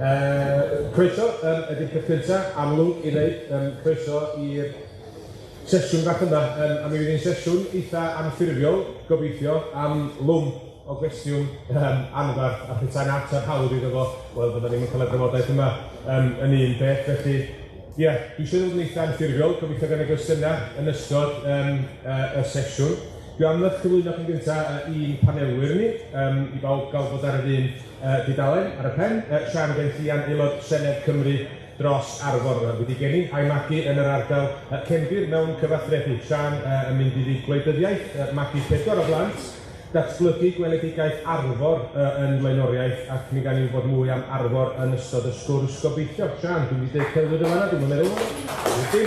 Croeso ydy'r peth cynta, amlwg i ddeud, croeso i'r sesiwn fach yma, a mi fydd hi'n sesiwn eitha anffurfiol, gobeithio, am lwmp o gwestiwn anfarth, a petai'n ateb hawdd iddo fo, wel, fydda ni'm yn cael y drafodaeth yma yn un peth, felly ie, dwi eisiau dod yn eitha anffurfiol, gobeithio gawn ni gwestiynau yn ystod y sesiwn. Dwi am eich cyflwyno chi'n gynta i'n panelwyr ni, i bawb gael bod ar yr un dudalen ar y pen. Siân Gwenllian, Aelod Senedd Cymru dros Arfor, wedi geni a'i magu yn yr ardal cefndir mewn cyfathrebu. Siân yn mynd i fyd gwleidyddiaeth, magu pedwar o blant, datblygu gweledigaeth Arfor yn flaenoriaeth, ac mi gawn ni wybod mwy am Arfor yn ystod y sgwrs gobeithio. Siân, dwi'n mynd i deud celwydd yn fan'na, dwi'm yn meddwl. Wyt ti?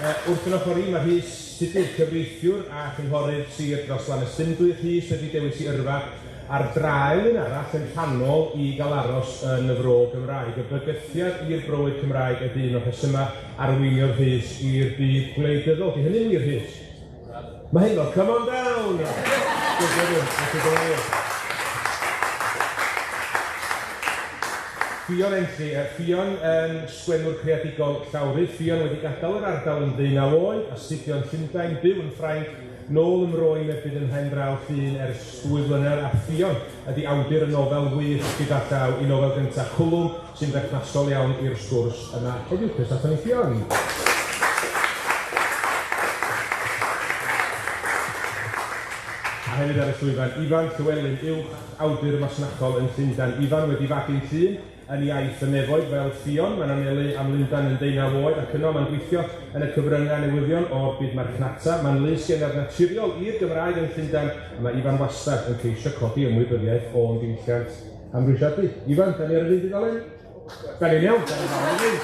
Wrth yn ochr i, mae Rhys Tudur, cyfreithiwr a chynghorydd sir dros Lanystumdwy. Rhys wedi dewis i yrfa ar draul un arall yn rhannol i gael aros yn y fro Gymraeg. Y bygythiad i'r bywyd Cymraeg ydy un o'r rhesymau arweiniodd Rhys i'r byd gwleidyddol. Di hynny'n wir, Rhys? Mae hyn fel come on down! Ffion Enlli, Ffion yn sgwennwr creadigol llawrydd. Ffion wedi gadael yr ardal yn ddeunaw oed, astudio yn Llundain, byw yn Ffrainc, nôl ym Mro Mebyd ym mhen draw Llŷn ers 2 flynedd, a Ffion ydi awdur y nofel wych gyda llaw, ei nofel gyntaf, Cwlwm, sy'n berthnasol iawn i'r sgwrs yma heddiw. Croeso aton ni Ffion! A hefyd ar y llwyfan, Ifan Llywelyn, uwch awdur masnachol yn Llundain. Ifan wedi fagu'n Llŷn yn iaith y nefoedd fel Ffion. Mae'n anelu am Lundain yn ddeunaw oed ac yno mae'n gweithio yn y cyfryngau newyddion o'r byd marchnata. Mae'n lys-gennad naturiol i'r Gymraeg yn Llundain a mae Ifan wastad yn ceisio codi ymwybyddiaeth o'n diwylliant amhrisiadwy. Ifan, da ni ar yr un dudalen? Da ni'n iawn, da ni'n iawn i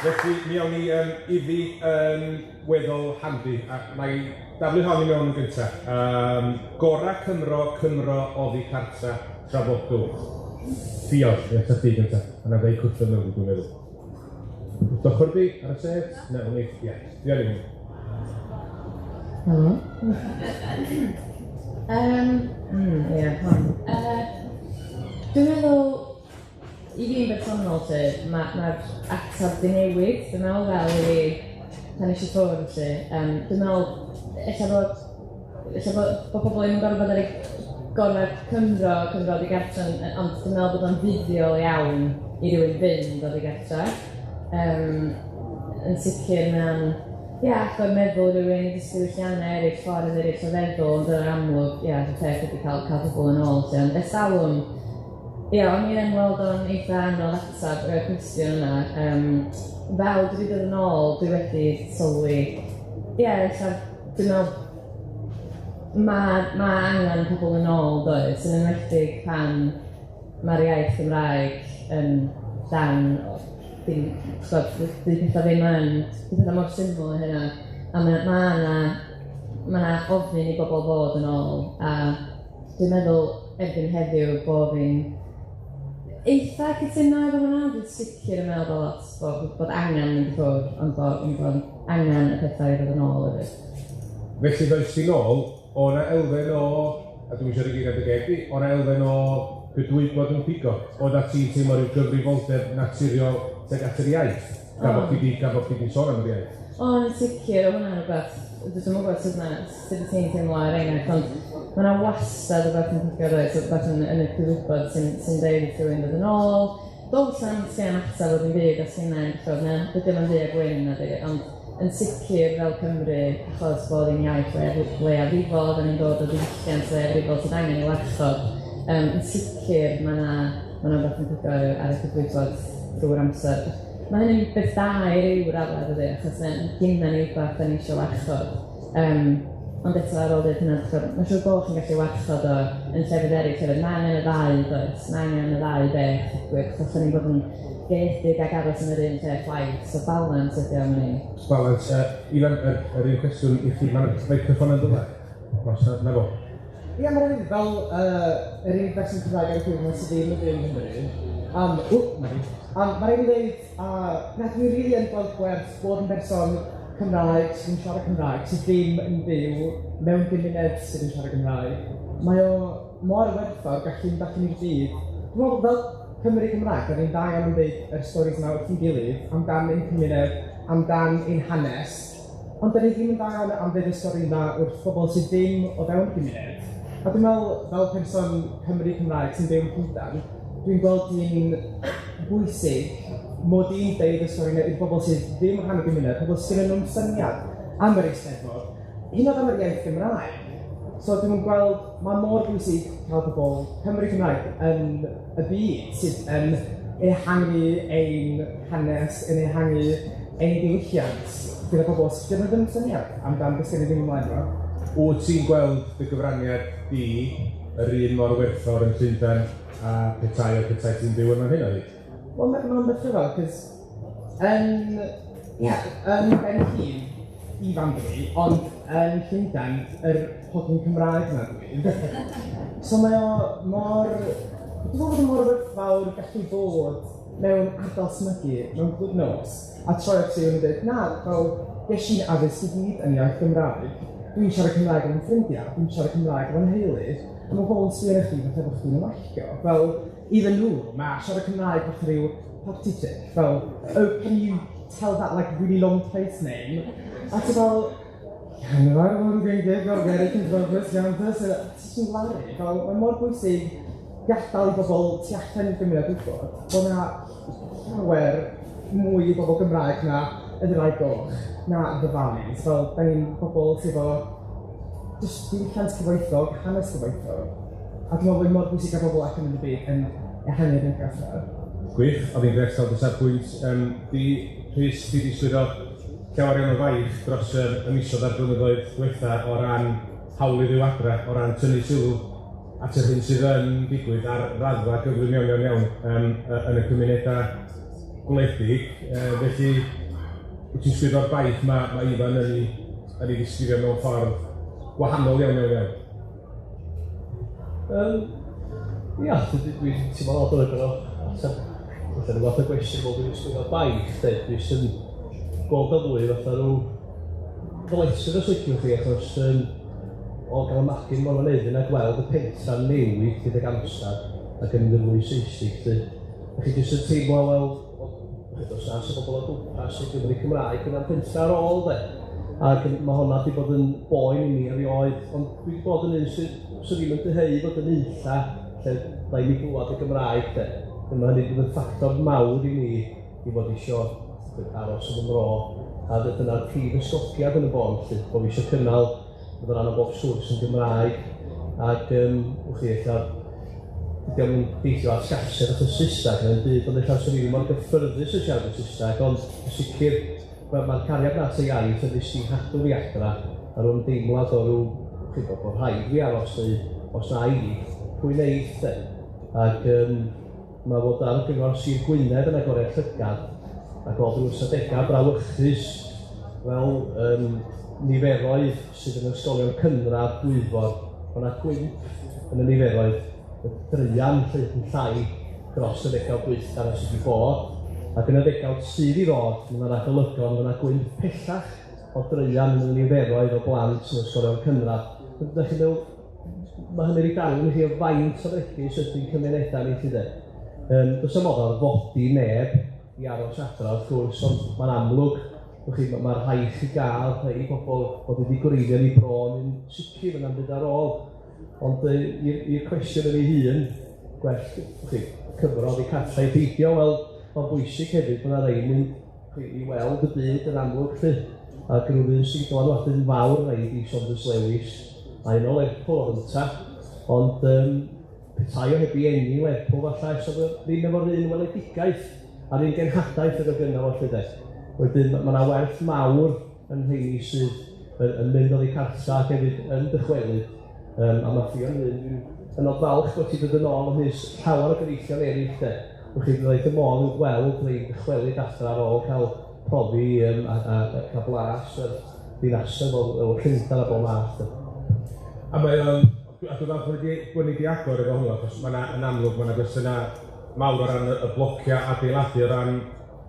Felly, mi awn ni iddi yn weddol handi, a mae daflu hon i mewn yn gynta. Gora Cymro, Cymro oddi cartra, trafodwch. Ffion, mi atat ti gynta, a na ddeu cwtho mewn, dwi'n meddwl. Wrth ochr di, ar y set? Na, wneith, ie, Ffion i hwn. Helo. Ie, hon. Dwi'n meddwl, i fi'n bersonol 'lly, ma' ma'r ateb 'di newid, dwi'n meddwl, fel i fi pan es i ffwrdd 'lly. Dwi'n meddwl ella bod pobl ddim yn gorfod bod ar eu gorau'r Cymro, Cymro oddi gartre, ond dwi'n meddwl bod o'n fuddiol iawn i rywun fynd oddi gartre. Yn sicr mae'n, ie, agor meddwl rywun i ddysgu diwylliannau eraill, ffordd eraill o feddwl, ond yn amlwg, ie, y peth ydy cael pobl yn ôl 'lly. Ond ers talwm, ie, o'n i yn weld o'n eitha anodd ateb y cwestiwn yna. Fel dwi wedi dod yn ôl, dwi wedi sylwi, ie, ella, dwi'n meddwl, ma' angen pobl yn ôl, does, yn enwedig pan mae'r iaith Gymraeg yn dan, dim, tibod, dydy pethau ddim yn, dydy pethau mor syml â hynna. A ma' 'na ofyn i bobl ddod yn ôl, a dwi'n meddwl erbyn heddiw bod fi'n eitha cytuno efo hwnna, dwi'n sicr yn meddwl bod lot, bod angen mynd i ffwrdd, ond bod angen y pethau i ddod yn ôl hefyd. Felly ddoes ti nôl, o' 'na elfen o, a dwi'm isio rhoi geiriau yn dy geg di, o' 'na elfen o gydwybod yn pigo? Oeddat ti'n teimlo ryw gyfrifoldeb naturiol tuag at yr iaith, gan bod chdi 'di gan bod chdi 'di sôn am yr iaith? O, yn sicr, oedd hwnna'n rhywbeth, dwi'm yn gwybod sut ma' sut wyt ti'n teimlo er enghraifft, ond ma' 'na wastad rywbeth yn pigo does, rywbeth yn y cydwybod sy'n deud wrth rywun ddod yn ôl. Does na'm sgen ateb o ddim byd os hynna, timod, dydy o'm yn ddu a gwyn nadi, ond yn sicr fel Cymru, achos bod ein iaith leiafrifol, dan ni'n dod o ddiwylliant leiafrifol sydd angen ei warchod, yn sicr ma' 'na ma' 'na rywbeth yn pigo ar y cydwybod drwy'r amser. Mae hynny'n beth da i ryw raddau dydy, achos mae gynna ni rywbeth dan ni isio warchod. Ond eto ar ôl deud hynna, timod, mae'n siŵr bod chi'n gallu warchod o yn llefydd eraill hefyd. Mae angen y ddau, does? Mae angen y ddau beth digwydd, achos allan ni'n bod yn gaeedig ac aros yn yr un lle chwaith. So balans ydy o, mewn i. Balans. Ifan, yr un cwestiwn i chi, mae'r meicroffon yn dod. Os na fo. Ie, mae'n rhaid fel yr unig berson Cymraeg ar y llwyfan sydd ddim yn byw yng Nghymru. Ww, na fi. Mae'n rhaid i ddeud, na, dwi rili yn gweld gwerth bod yn berson Cymraeg sydd yn siarad Cymraeg, sydd ddim yn byw mewn gymuned sydd yn siarad Cymraeg, mae o mor werthfawr gallu mynd allan i'r byd. Dwi'n meddwl fel Cymry Cymraeg, da ni'n dda iawn am ddeud yr storis 'ma wrth ein gilydd, amdan ein cymuned, amdan ein hanes, ond da ni ddim yn dda iawn am ddeud y stori 'ma wrth bobl sydd ddim o fewn y gymuned. A dwi'n meddwl, fel person Cymry Cymraeg sy'n byw yn Llundain, dwi'n gweld hi'n bwysig mod i'n deud y stori 'na i'r bobl sydd ddim yn rhan o'r gymuned, pobl sydd gennyn nhw'm syniad am yr Eisteddfod, hyd yn oed am yr iaith Gymraeg. So dwi'm yn gweld, mae mor bwysig cael pobl Cymry Cymraeg yn y byd sydd yn ehangu ein hanes, yn ehangu ein diwylliant gyda pobl sydd gennyn nhw ddim syniad amdan beth sy'n mynd ymlaen efo. Wyt ti'n gweld dy gyfraniad di yr un mor werthfawr yn Llundain a petai o petai ti'n byw yn fan hyn o hyd? Wel, mae'n beth rhyfedd, cos yn, ie, yn ben hun, Ifan dwi, ond yn Llundain, yr hogyn Cymraeg 'na dwi. So mae o mor, dwi'n meddwl bod o mor werthfawr gallu bod mewn ardal smygu, mewn clwb nos, a troi at rhywun a dweud, na, fel, ges i'n addysg i gyd yn iaith Gymraeg, dwi'n siarad Cymraeg efo'n ffrindiau, dwi'n siarad Cymraeg efo'n nheulu, a mae pobl yn sbio arna chdi fatha bod chdi'n wallgo. Fel, iddyn nhw, mae siarad Cymraeg fatha rhyw party trick, fel, "Oh, can you tell that like really long place name?" A ti fel, ti'n laru, fel, mae mor bwysig gadael i bobl tu allan i'r gymuned wybod bod 'na llawer mwy o bobl Gymraeg na y Ddraig Goch, na The Valleys. Fel, da ni'n bobl sydd efo jyst diwylliant cyfoethog, hanes cyfoethog. A dwi'n meddwl bod mor bwysig cael bobl allan yn y byd yn ehangu'r neges 'na. Gwych, oedd hi'n grêt cael dy safbwynt. Di, Rhys, ti 'di ysgwyddo llawer iawn o faich dros y misoedd a'r blynyddoedd diwetha o ran hawl i fyw adra, o ran tynnu sylw at yr hyn sydd yn digwydd ar raddfa gyflym iawn, iawn, iawn yn y cymunedau gwledig. Felly, wyt ti'n sgwyddo'r baich mae Ifan yn ei ddisgrifio mewn ffordd gwahanol iawn, iawn, iawn? Ia, dwi'n teimlo'n od o'n gorfod ateb fatha ryw fath o gwestiwn fel dwi'n ysgwyddo baich, de. Dwi jyst yn gweld o fwy fatha rhyw ddyletswydd os liciwch chi, achos o gael y magu yn Morfa Nefyn a gweld y pentra'n newid gydag amser ac yn mynd yn fwy Saesnig, 'lly. A chi jyst yn teimlo, wel, does na o bobl o gwmpas sy'n Gymry Cymraeg yna'n pentra ar ôl, de. Ac mae hwnna wedi bod yn boen i mi erioed, ond dwi wedi bod yn un sydd ddim yn dyheu fod yn unlla lle rhaid mi glywed y Gymraeg, de. Mae hynny wedi bod yn ffactor mawr i mi i fod isio aros yn fy mro, a dyna'r prif ysgogiad yn y bôn, 'lly, bod fi eisiau cynnal bod yn rhan o bob sgwrs yn Gymraeg, ac wch chi, ella, dydy o'm yn deithio ar sgarser at y Saesneg neu'n byd, ond ella swn i ddim mor gyffyrddus yn siarad y Saesneg, ond yn sicr mae'r cariad 'na at y iaith yn nes i nghadw fi adra, a rhyw ymdeimlad o ryw, chi'n gwybod, bod rhaid fi aros neu os na i, pwy wneith, de. Ac mae fod ar gyngor Sir Gwynedd yn agoriad llygad ac oedd rhyw ystadegau brawychus fel niferoedd sydd yn ysgolion cynradd Dwyfor, mae yna gwymp yn y niferoedd, y draean lle yn llai dros y ddegawd dwytha na sydd wedi bod, ac yn y ddegawd sydd i ddod, mae yna ragolygon, mae yna gwymp pellach o draean yn y niferoedd o blant yn ysgolion cynradd. Ydych chi'n meddwl, mae hynny wedi darlun i chi o faint o fregus ydy'n cymunedau ni, 'lly de. Does 'na'm modd orfodi neb i aros adra, wrth gwrs, ond mae'n amlwg, chi, mae'r rhai chi gael, rhai bobl bod wedi gwreiddio yn eu bro yn sicr yn byd ar ôl. Ond i'r cwestiwn yn ei hun, gwell, chi, cyfrodd i cartra i beidio, wel, mae'n bwysig hefyd bod yna rei mynd i weld y byd yn amlwg, 'lly. Ac yn rhywun sy'n dylanwadu'n fawr rei di Saunders Lewis, a un o Lerpwl oedd ynta, ond petai o heb ei eni Lerpwl falle, so ddim efo'r un weledigaeth a'r un genhadaeth oedd o gynno fo, 'lly de. Wedyn mae yna werth mawr yn rheini sydd yn mynd oddi cartra ac hefyd yn dychwelyd. A mae Ffion yn un, dwi'n hynod falch bod ti dod yn ôl ymysg llawer o gyfeillion eraill, de. Wch chi, roedd y modd yn gweld rhai dychwelyd adra ar ôl cael profi a cael blas yr dinasoedd fel Llundain a bob math, de. A mae o'n, a dwi'n falch bod ni wedi agor efo hwnnw, achos mae yna, yn amlwg, mae yna gwestiynau mawr o ran y blociau adeiladu, o ran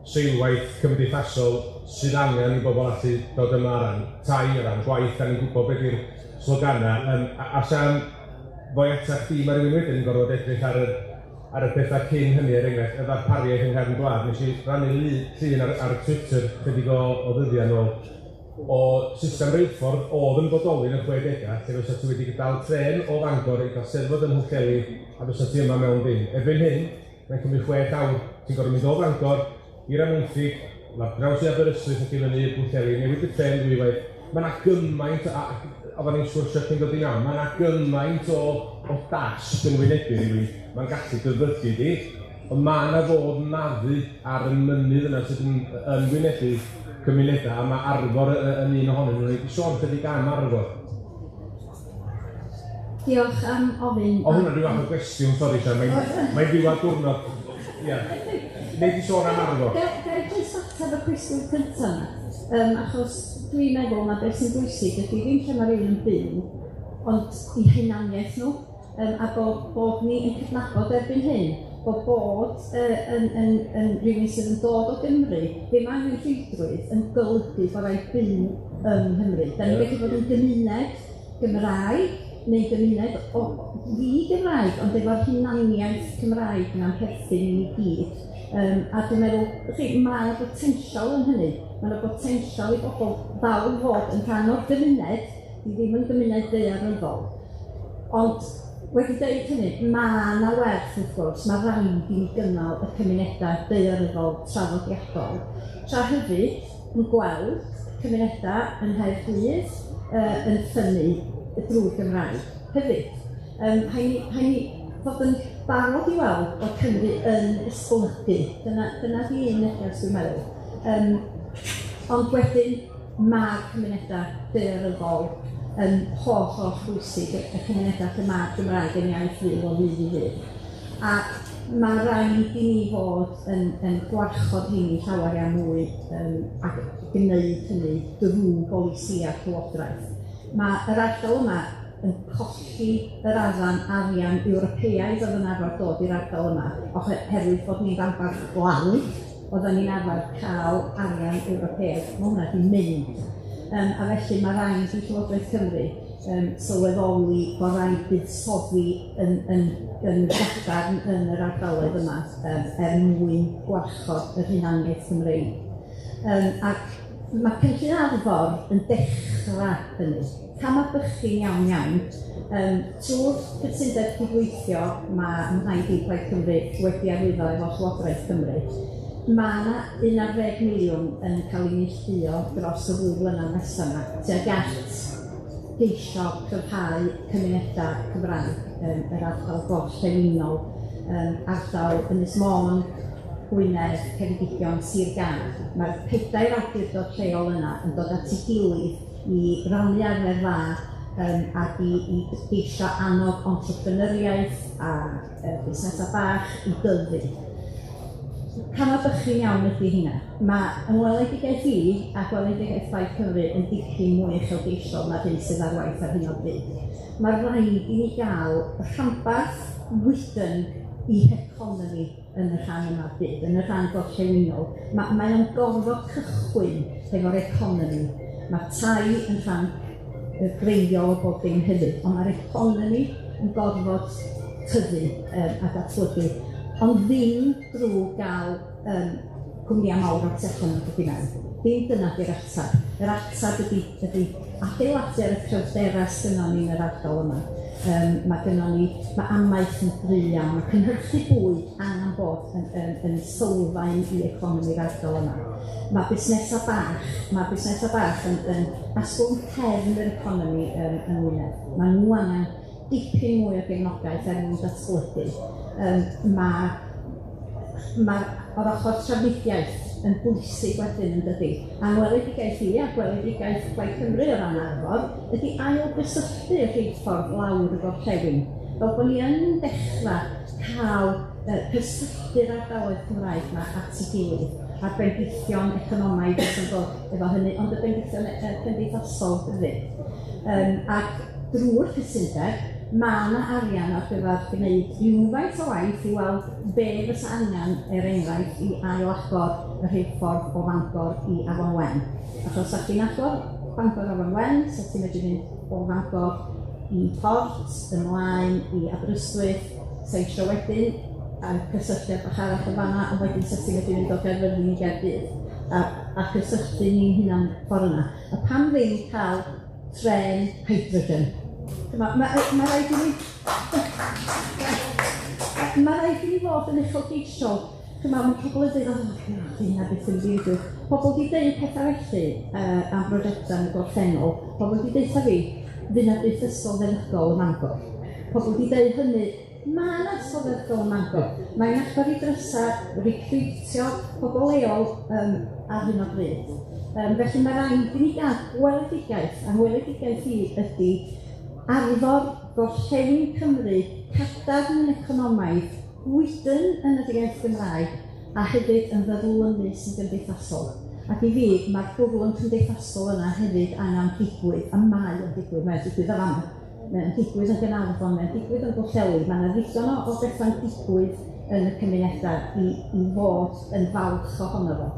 seilwaith cymdeithasol sydd angen i bobl allu dod yma ar ran tai, ar ran gwaith, da ni'n gwybod beth yw'r sloganau. A Sian, fwy atach chdi, mae rhywun wedyn yn gorfod edrych ar y pethau cyn hynny, er enghraifft, y ddarpariaeth yng nghefn gwlad. Nes i rannu llun ar Twitter chydig o ddyddiau nôl o system reilffordd oedd yn bodoli yn y 60au, lle fysa ti wedi dal tren o Fangor i gael steddfod ym Mhwllheli a fysa ti yma mewn dim. Erbyn hyn, mae'n cymryd 6 awr. Ti'n gorfod mynd o Fangor i'r Amwythig, lawr draws i Aberystwyth ac i fyny i'r Pwllheli, newid y tren ddwywaith. Mae yna gymaint, a oedden ni'n sgwrsio cyn dod i mewn, mae yna gymaint o dasg yn wynebu rhywun, mae'n gallu dyfygu di, ond mae yna fod naddu ar y mynydd yna sydd yn wynebu cymunedau, a mae Arfor yn un ohonyn nhw. Ni sôn chydig am Arfor. Diolch am ofyn. O, hwnna'n rhyw fath o gwestiwn, sori Sian, mae'n ddiwedd diwrnod. Ia. Nei di sôn am Arfor? Ga i jyst ateb y cwestiwn cyntaf yna? Achos dwi'n meddwl na beth sy'n bwysig ydy ddim lle mae rhywun yn byw, ond i hunaniaeth nhw. A bod ni yn cydnabod erbyn hyn, bod yn rhywun sydd yn dod o Gymru, ddim angen rhydrwydd yn golygu bod rhaid byw yng Nghymru. Da ni'n gallu bod yn gymuned Gymraeg, neu gymuned o ddi-Gymraeg, ond efo'r hunaniaeth Cymraeg na'n perthyn i ni gyd. A dwi'n meddwl, chi, mae yna botensial yn hynny. Mae yna botensial i bobl fawr fod yn rhan o'r gymuned, di ddim yn gymuned ddaearyddol. Ond wedi dweud hynny, mae yna werth wrth gwrs, mae rhaid i ni gynnal y cymunedau daearyddol traddodiadol. Tra hefyd yn gweld cymunedau yng Nghaerdydd yn ffynnu drwy'r Gymraeg hefyd. Rhaid ni fod yn barod i weld bod Cymru yn esblygu. Dyna di un neges dwi'n meddwl. Ond wedyn mae'r cymunedau daearyddol yn holl bwysig, y cymunedau lle mae'r Gymraeg yn iaith fyw o ddydd i ddydd. A mae rhaid i ni fod yn gwarchod hynny llawer iawn mwy ac gwneud hynny drwy bolisi a llywodraeth. Mae yr ardal yma yn colli yr afan arian Ewropeaidd oedd yn arfer dod i'r ardal yma, oherwydd bod ni'n rhanbarth gwlad, oedden ni'n arfer cael arian Ewropeaidd. Mae hwnna wedi mynd. A felly mae rhaid i Llywodraeth Cymru sylweddoli bod rhaid buddsoddi yn gadarn yn yr ardaloedd yma er mwyn gwarchod yr hunaniaeth Cymreig. Ac mae cynllun Arfor yn dechrau hynny. Camau bychan iawn iawn. Trwy'r cytundeb cydweithio mae Mhlaid i Plaid Cymru wedi arwyddo efo Llywodraeth Cymru, mae yna 11 miliwn yn cael ei neilltuo dros y ddwy flynedd nesaf yma tuag at geisio cryfhau cymunedau Cymraeg yr ardal gorllewinol, ardal Ynys Môn, Gwynedd, Ceredigion, Sir Gâr. Mae'r 4 awdurdod lleol yna yn dod at ei gilydd i rannu arfer dda ac i geisio annog entrepreneuriaeth a busnesau bach i dyfu. Camau bychan iawn ydy hynna. Mae ymweledigaeth i a gweledigaeth Plaid Cymru yn dipyn mwy uchelgeisiol na'r hyn sydd ar waith ar hyn o bryd. Mae rhaid i ni gael rhanbarth wydn i economi yn y rhan yma'r byd, yn y rhan gorllewinol. Mae o'n gorfod cychwyn efo'r economi. Mae tai yn rhan greiddiol o bob dim hefyd, ond mae'r economi yn gorfod tyfu a datblygu, ond ddim drwy gael cwmnïau mawr o'r tu allan yn dod i mewn. Ddim dyna di'r ateb. Yr ateb ydy adeiladu ar y cryfderau sydd ni yn yr ardal yma. Mae amaeth yn gry iawn, mae cynhyrchu bwyd angen bod yn sylfaen i economi'r ardal yma. Mae busnesau bach yn asgwrn cefn yr economi yng Ngwynedd. Mae nhw angen dipyn mwy o gefnogaeth er mwyn datblygu. Mae'r ochr trafnidiaeth yn bwysig wedyn yn dydi. A ngweledigaeth i a gweledigaeth Plaid Cymru o ran Arfor ydy ailgysylltu y rheilffordd lawr y gorllewin. Fel bod ni yn dechrau cael cysylltu'r ardaloedd Cymraeg yma at ei gilydd, a'r bendithion economaidd sy'n dod efo hynny, ond y bendithion cymdeithasol hefyd. Ac drwy'r cytundeb, Mae yna arian ar gyfer gwneud rhywfaint o waith i weld be fysa angen, er enghraifft, i ail-agor y rheilffordd o Fangor i Afon Wen. Achos sa chdi'n agor Bangor Afon Wen, sa ti'n medru mynd o Fangor i Port, ymlaen i Aberystwyth, sa isio wedyn a cysylltiad bach arall yn fan'na, ond wedyn sa ti'n medru mynd o Gaerfyrddin i Gaerdydd a cysylltu ni'n hunan ffor' yna. A pam ddim cael tren hydrogen? Ma' raid i ni ma' raid i ni fod yn uchelgeisiol. Ch'mo' ma' pobol yn dweud, o, na, hynna byth yn digwydd. Pobol 'di deud petha felly am brojecta yn y gorffennol. Pobol 'di deutha fi, fydd 'na byth ysgol feddygol ym Mangor. Pobol 'di deud hynny, ma' 'na ysgol feddygol ym Mangor. Mae'n agor 'i drysa, recriwtio pobol leol ar hyn o bryd. Felly ma' raid i ni gael gweledigaeth, a ngweledigaeth i ydy arfor gorllewin Cymru cadarn yn economaidd, wydn yn yr iaith Gymraeg, a hefyd yn fyrlymus yn gymdeithasol. Ac i fi, mae'r bwrlwm cymdeithasol yna hefyd angen digwydd, a mae o'n digwydd, mae'n digwydd yn fama, mae'n digwydd yn Gaernarfon, mae'n digwydd yn Bwllheli, mae yna ddigon o bethau'n digwydd yn y cymunedau i fod yn falch ohono fo.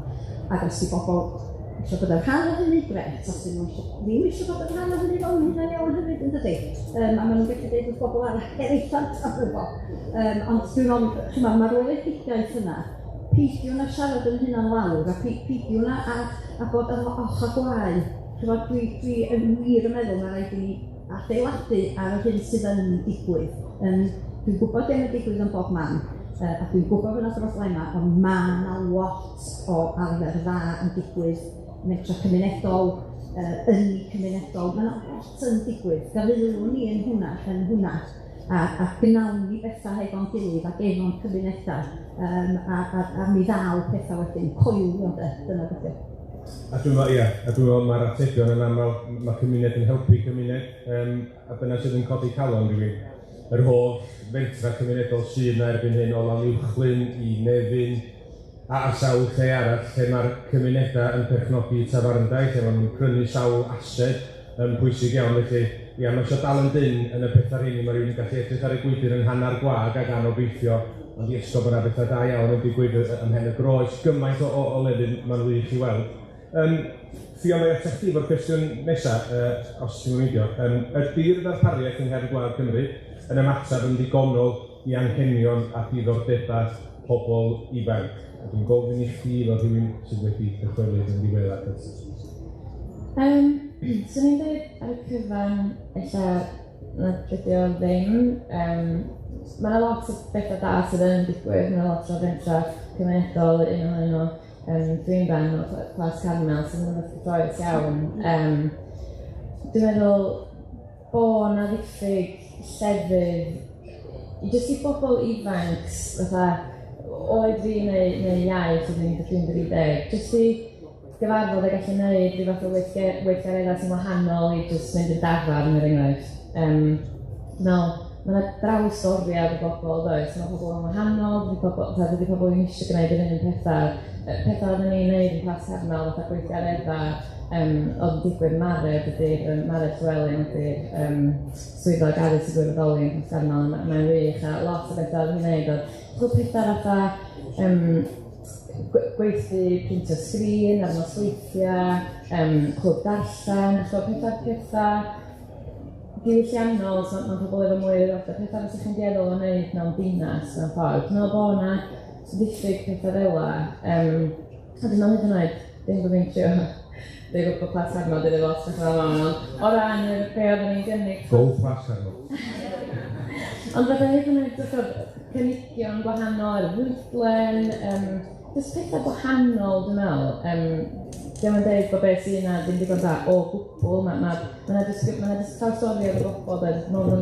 Ac os 'di bobl eisiau bod yn rhan o hynny, grêt. Os 'dyn nhw ddim eisiau bod yn rhan o hynny, wel, ma' hynna'n iawn hefyd, yn dydi? A maen nhw'n gallu deud wrth bobl arall eraill amdano fo. Ond dwi'n meddwl, chimod, ma'r weledigaeth yna, peidiwn â siarad yn hunan lawr, a peidiwn â bod ar ochr gwael. Chimod, dwi yn wir yn meddwl ma' raid i ni adeiladu ar yr hyn sydd yn digwydd. Dwi'n gwybod be' yn digwydd yn bob man, a dwi'n gwybod bod yna broblemau, ond ma' 'na lot o arfer dda yn digwydd, mentra cymunedol, ynni cymunedol, ma' 'na lot yn digwydd. Gafaelwn ni yn hwnna, a gnawn ni bethau hefo'n gilydd ac efo'n cymunedau, a mi ddaw pethau wedyn, coelio de, dyna beth yw. A dwi'n meddwl, ia, a dwi'n meddwl mae'r atebion yn aml, mae cymuned yn helpu cymuned, a dyna sydd yn codi calon rhywun. Yr holl fentra cymunedol sydd 'na erbyn hyn o Lanuwchllyn i Nefyn, a sawl lle arall lle mae'r cymunedau yn perchnogi tafarndai, lle maen nhw'n prynu sawl ased yn pwysig iawn. Felly, ia, mae eisiau dal yn dynn yn y pethau rheini, mae rhywun yn gallu edrych ar y gwydr yn hanner gwag ac anobeithio, ond i esgob yna bethau da iawn yn digwydd ym Mhen y Groes, gymaint o lefydd mae'n wych i weld. Ffion, a'i atach chdi efo'r cwestiwn nesaf, os ti'n meindio. Ydy'r ddarpariaeth yng nghefn gwlad Cymru yn ymateb yn ddigonol i anghenion a diddordebau pobl ifanc? A dwi'n gofyn i chdi fel rhywun sydd wedi dychwelyd yn ddiweddar. Swn i'n dweud ar y cyfan, ella na dydy o ddim. Mae yna lot o bethau da sydd yn digwydd, mae yna lot o fentrau cymunedol, un ohonyn nhw. Dwi'n rhan o Plas Carmel sydd yn rhywbeth cyffrous iawn. Dwi'n meddwl bod 'na ddiffyg llefydd jyst i bobl ifanc fatha oed fi neu iau, lle dwi'n 30, jyst i gyfarfod a gallu gwneud rhyw fath o weithgareddau sy'n wahanol i jyst mynd i'r dafarn, er enghraifft. Meddwl, mae yna drawstoriad o bobl, does? Mae pobl yn wahanol, dydy pobl ddim eisiau gwneud yr un pethau. Pethau oedden ni'n gwneud yn Plas Carmel, fatha gweithgareddau, oedd yn digwydd Mared, ydy'r Mared Llewelyn ydy'r swyddog addysg y gwirfoddoli yn Plas Carmel, mae'n wych, a lot o bethau oedd hi'n gwneud, oedd pethau fatha gweithdy printio sgrin ar nosweithiau, clwb darllen, so pethau diwylliannol, so mae pobl efo mwy o ddiddordeb, pethau fysa chi'n dueddol o wneud mewn dinas mewn ffordd. Dwi'n meddwl bod yna ddiffyg pethau fel 'na. A dwi'n meddwl hyd yn oed, ddim bod fi'n trio dweud bod Plas Carmel 'di neud lot o bethau fel 'na, ond o ran yr be oedden ni'n gynnig... Go Plas Carmel! Ond fatha hyd yn oed fatha cynigion gwahanol ar y fwydlen, jyst pethau gwahanol dwi'n meddwl. Dio'm yn deud bod beth sydd yna ddim digon da o gwbl, ma' 'na jyst trawstoriad o bobl de, dwi'n meddwl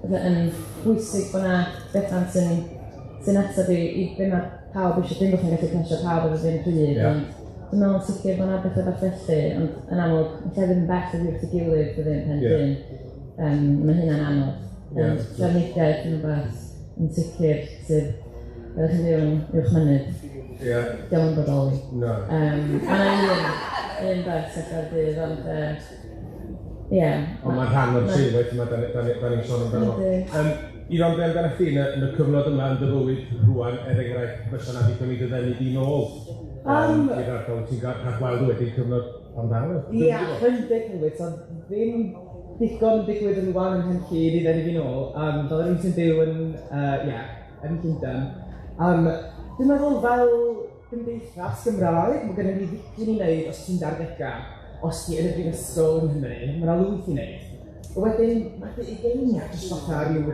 bod yn bwysig bod 'na bethau sy'n ateb i be mae pawb eisiau. Dim bod chi'n gallu plesio pawb ar yr un pryd, ond dwi'n meddwl yn sicr bod 'na bethau bach felly, ond yn amlwg, yn lle ddim bell oddi wrth ei gilydd dydy yn Pen Llŷn. Mae hynna'n anodd. Trafnidiaeth yn rhywbeth yn sicr sydd, byddwch chi'n byw yn Uwchmynydd. Dio'm yn bodoli. Na. Mae 'na un bus ar Gaerdydd, ond Ie. Yeah. Ond mae'n rhan o'r seilwaith yma da, da, da ni'n sôn amdano. Ifan, be amdano chdi yn y, yn y cyfnod yma yn dy fywyd rwan, er enghraifft, fysa na ddigon i dy ddenu di nôl i'r ardal, ti'n rhagweld wedyn cyfnod pan ddaw? Ie, chydig hefyd, so ddim digon yn digwydd yn wan yn Mhenllyn i ddenu fi nôl. Fel yr un sy'n byw yn, yeah, yn Llundain. Dwi'n meddwl fel gymdeithas Gymraeg, mae gennym ni ddipyn i wneud os ti'n 20au, os ti yn y brifysgol yng Nghymru, mae yna lwyth i wneud. Wedyn, mae dy ugeiniau jyst fatha rhyw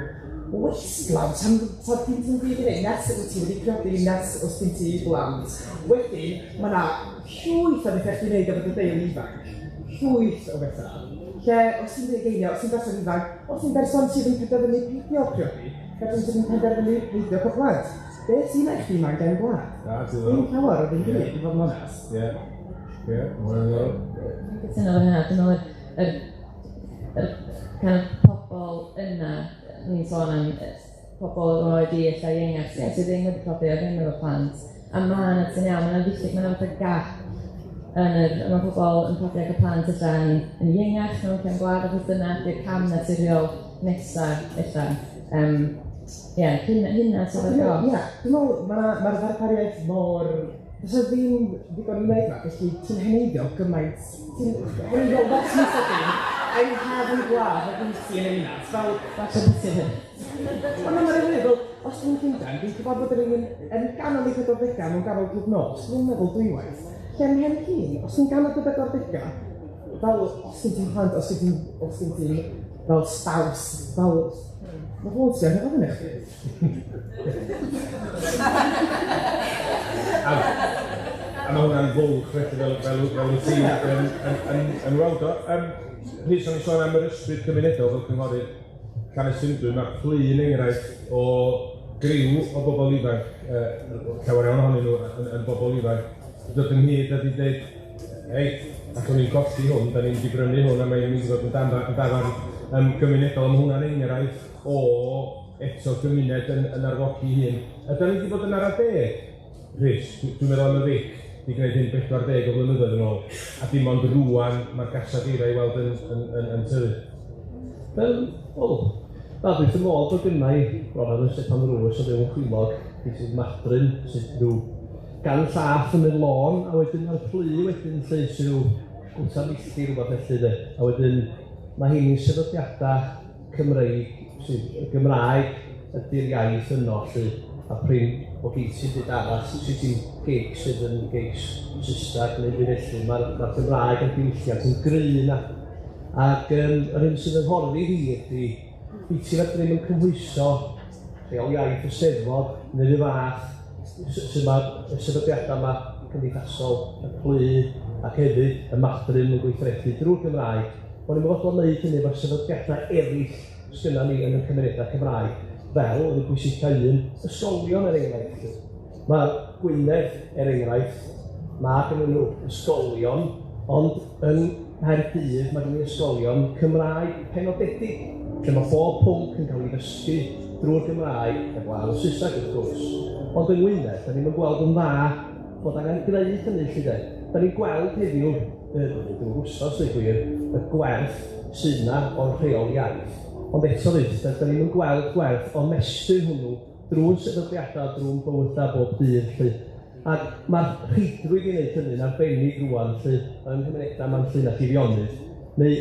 wasteland, sam sa dim ti'n byd i wneud, nes wyt ti wedi priodi, nes os gen ti blant. Wedyn, mae yna llwyth o bethau chdi'n wneud efo dy deulu ifanc. Llwyth o bethau. Lle, os ti'n dy ugeiniau, os ti'n berson ifanc, os ti'n berson sydd yn penderfynu peidio priodi, person sydd yn penderfynu peidio cael plant, beth sy'n eich chi ma'n gefn gwlad? Na, diddorol. Ddim llawer o ddim byd, i fod yn onest. Ie. Ie, mae'n ddiddorol. Dwi'n cytuno efo hynna. Dwi'n meddwl yr, yr, yr kind of pobl yna, ni'n sôn am pobl o oed i ella iengach, ie, sydd ddim wedi priodi a ddim efo plant. A ma' 'na, ti'n iawn, ma' 'na ddiffyg, ma' 'na fatha gap yn yr, mae pobl yn priodi ac y plant ella yn iengach mewn cefn gwlad, achos dyna ydy'r cam naturiol nesa ella. Ie, hynna sydd ar goll. Ie, dwi'n meddwl mae'r ma ddarpariaeth mor... Does 'na ddim ddigon i wneud 'ma, felly ti'n heneiddio gymaint, ti'n heneiddio lot mwy sydyn yng nghefn gwlad nag wyt ti yn y ddinas, fel... Falle bod ti hefyd. Ond na, mae'n rili, fel, os dwi'n Llundain, dwi'n cyfarfod rhywun yn ganol ei 40au mewn ganol clwb nos, dwi'n meddwl dwywaith. Lle ym Mhen Llŷn, os ti'n ganol dy 40au, fel, os ti'n plant, os ti'n os ti'n fel spouse, fel, mae pobl sy'n rhywbeth yn eich chdi. A mae hwnna'n fwlch felly fel wyt ti yn weld o. Rhys, o'n i sôn am yr ysbryd cymunedol fel cynghorydd Llanystumdwy, mae Plu yn enghraifft o griw o bobl ifanc, llawer iawn ohonyn nhw yn bobl ifanc, dod ynghyd a di dweud, hei, allwn ni'n colli hwn, da ni'n mynd i brynu hwn a mae'n mynd i fod yn dafarn gymunedol. Mae hwnna'n enghraifft o eto gymuned yn arfogi hun. A da ni wedi bod yn ara deg, Rhys, dwi'n meddwl am y Vic, di gwneud hyn 40 o flynyddoedd yn ôl, a dim ond rŵan mae'r gasad eira i weld yn tyfu. Wel, na, dwi'n wrth fy modd bod gynna i bron ar y stepan ddrws o fyw yn Chwilog, i sydd Madryn, sydd rhyw gan llath yn y lôn, a wedyn mae'r plu wedyn lle sydd rhyw gwta milltir rhywbeth felly de. A wedyn mae hyn i sefydliadau Cymreig, sydd y Gymraeg ydy'r iaith yno lly, a prin o gyd sy'n byd arall, sydd ti'n gig sydd yn gigs Saesneg neu byd felly, mae'r ma Gymraeg a'r diwylliant yn gry yna. Ac yr hyn sydd yn nghorfi fi ydy, wyt ti fedru ddim yn cymhwyso rheol iaith y Steddfod neu ryw fath sydd mae'r sefydliadau yma cymdeithasol, y plu ac hefyd y Madryn yn gweithredu drwy'r Gymraeg. O'n i'n fodlon wneud hynny efo sefydliadau eraill sgynna ni yn y cymunedau Cymraeg, fel yn y pwysica un, ysgolion er enghraifft. Mae Gwynedd, er enghraifft, mae gennyn nhw ysgolion, ond yng Nghaerdydd mae gennyn ni ysgolion Cymraeg penodedig, lle mae bob pwnc yn cael ei ddysgu drwy'r Gymraeg, heblaw y Saesneg wrth gwrs. Ond yng Ngwynedd, da ni'n gweld yn dda bod angen gwneud hynny, lly de. Da ni'n gweld heddiw, drwy'r wsos, dweud gwir, y gwerth sydd yna o'r rheol iaith. Ond eto fyd, da ni'n gweld gwerth o mestyn hwnnw drwy'n sefydliadau, drwy'n bywydau bob dydd, lly. Ac mae'r rheidrwydd i wneud hynny'n arbennig rŵan, lly, yng nghymunedau Manllyn ac Eifionydd. Neu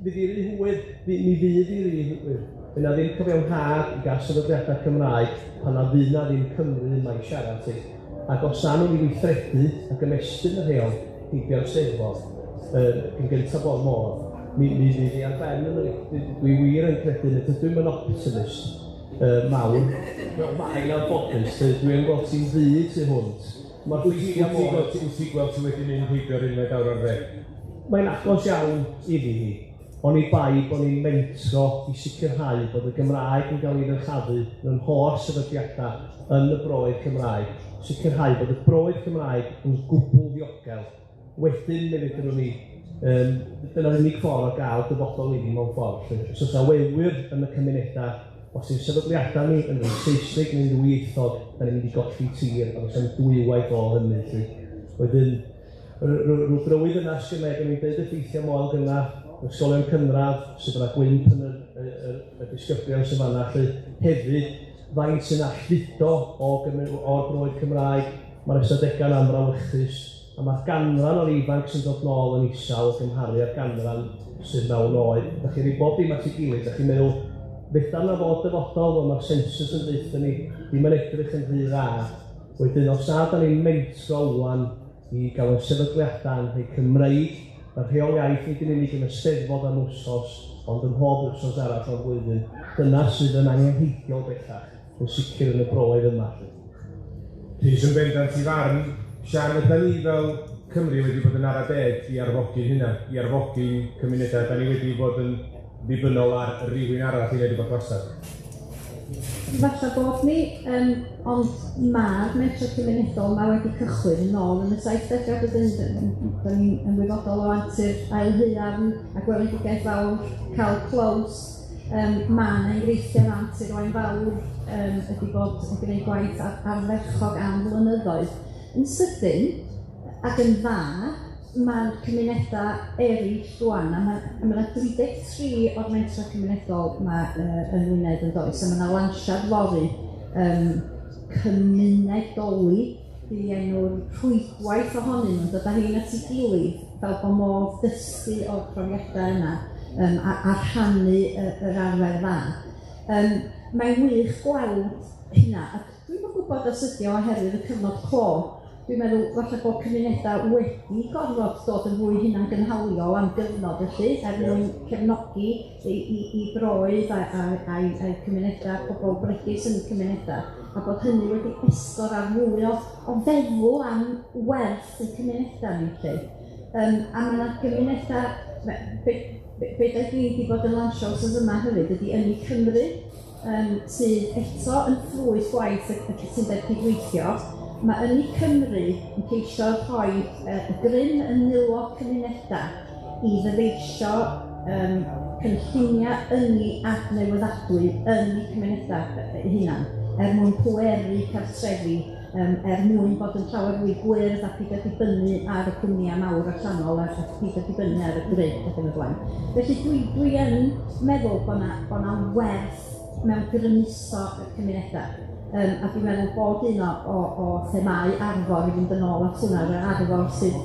fydd i ry hwyr, mi fydd i ry hwyr. Fydd na ddim cyfiawnhad i gael sefydliadau Cymraeg pan na fydd na ddim Cymru yma i siarad ti. Ac os na nhw'n i weithredu ac ymestyn y rheol heibio'r Steddfod, yn gyntaf bob modd, mi fydd hi ar ben yn y... Dwi wir yn credu, neu dydw i'm yn optimist mawr, wel mae'n anffodus, dwi yn gweld ti'n ddu tu hwnt. Mae'r ffeithiau mor... Wyt ti'n gweld ti wedi mynd heibio'r unfed awr ar ddeg? Mae'n agos iawn iddi hi, oni bai bod ni'n mentro i sicrhau bod y Gymraeg yn cael ei ddyrchafu mewn holl sefydliadau yn y broedd Cymraeg, sicrhau bod y broedd Cymraeg yn gwbl ddiogel. Wedyn, mi fedrwn ni, dyna'r unig ffordd o gael dyfodol iddi mewn ffordd. Lly. Os oes 'na wewyr yn y cymunedau, os yw'r sefydliadau ni yn rhoi Saesneg neu'n ddwyieithog, da ni'n mynd i golli tir, a does na'm dwywaith o hynny. Lly. Wedyn, rhyw drywydd yna sgynna i, o'n i'n deud y ffeithiau moel gynna. ysgolion cynradd, sut bod 'na gwymp yn y disgyblion sy'n fanna 'lly. Hefyd, faint sy'n allfudo o o'r broedd Cymraeg, mae'r ystadegau'n amrawychus, a mae'r ganran o'r ifanc sy'n dod nôl yn isal o gymharu â'r ganran sydd mewn oed. Da chi'n rhoi bob dim at ei gilydd, da chi'n meddwl, fedar na fod dyfodol, wel mae'r census yn deutha ni, ddim yn edrych yn rhy dda. Wedyn, os na da ni'n mentro ŵan i gael ein sefydliadau yn rhai Cymreig, mae'r rheol iaith nid yn unig yn y Steddfod am wsos, ond ym mhob wsos arall o'r flwyddyn. Dyna sydd yn angenrheidiol bellach, yn sicr yn y broedd yma. Rhys yn bendant i farn. Siân, ydan ni fel Cymru wedi bod yn ara deg i arfogi'n hunan, i arfogi'n cymunedau? Ydan ni wedi bod yn ddibynnol ar rywun arall i wneud rhywbeth wastad? Falle bod ni, um, ond mae'r mentrau cymunedol ma wedi cychwyn yn ôl yn y 70au, dydyn, da ni'n ymwybodol o antur ail haearn a gweledigaeth fawr Cal Close. Ma' 'na enghreifftiau o antur Owain Fawr wedi bod yn gwneud gwaith ardderchog am flynyddoedd. Yn sydyn ac yn dda, ma'r cymunedau eraill rŵan, a ma' a ma' 'na 33 o'r mentrau cymunedol 'ma yng Ngwynedd yn does, a ma' 'na lansiad fory cymunedoli 'di enw'r rhwydwaith ohonyn nhw'n dod â rhein at ei gilydd fel bo' modd dysgu o'r profiadau yna a rhannu yr arfer dda. Mae'n wych gweld hynna, a dwi'm yn gwybod os ydi o oherwydd y cyfnod clo. Dwi'n meddwl falle bod cymunedau wedi gorfod dod yn fwy hunangynhaliol am gyfnod felly, er mwyn cefnogi i broedd a'u cymunedau, pobl bregus yn y cymunedau, a bod hynny wedi esgor ar mwy o feddwl am werth y cymunedau ni 'lly. A ma' 'na gymunedau, be da ni wedi bod yn lansio wsos yma hefyd ydy Ynni Cymru, sydd eto yn ffrwyth gwaith y cytundeb cydweithio. Mae Ynni Cymru yn ceisio rhoi y grym yn nwylo cymunedau i ddyfeisio cynlluniau ynni adnewyddadwy yn eu cymunedau eu hunain, er mwyn pweru cartrefi, er mwyn bod yn llawer fwy gwyrdd a peidio dibynnu ar y cwmnïau mawr allanol a peidio dibynnu ar y grid ac yn y blaen. Felly dwi yn meddwl bod 'na werth mewn grymuso y cymunedau. A dwi'n meddwl bod un o themâu Arfor, i fynd yn ôl at hwnna, yr Arfor sydd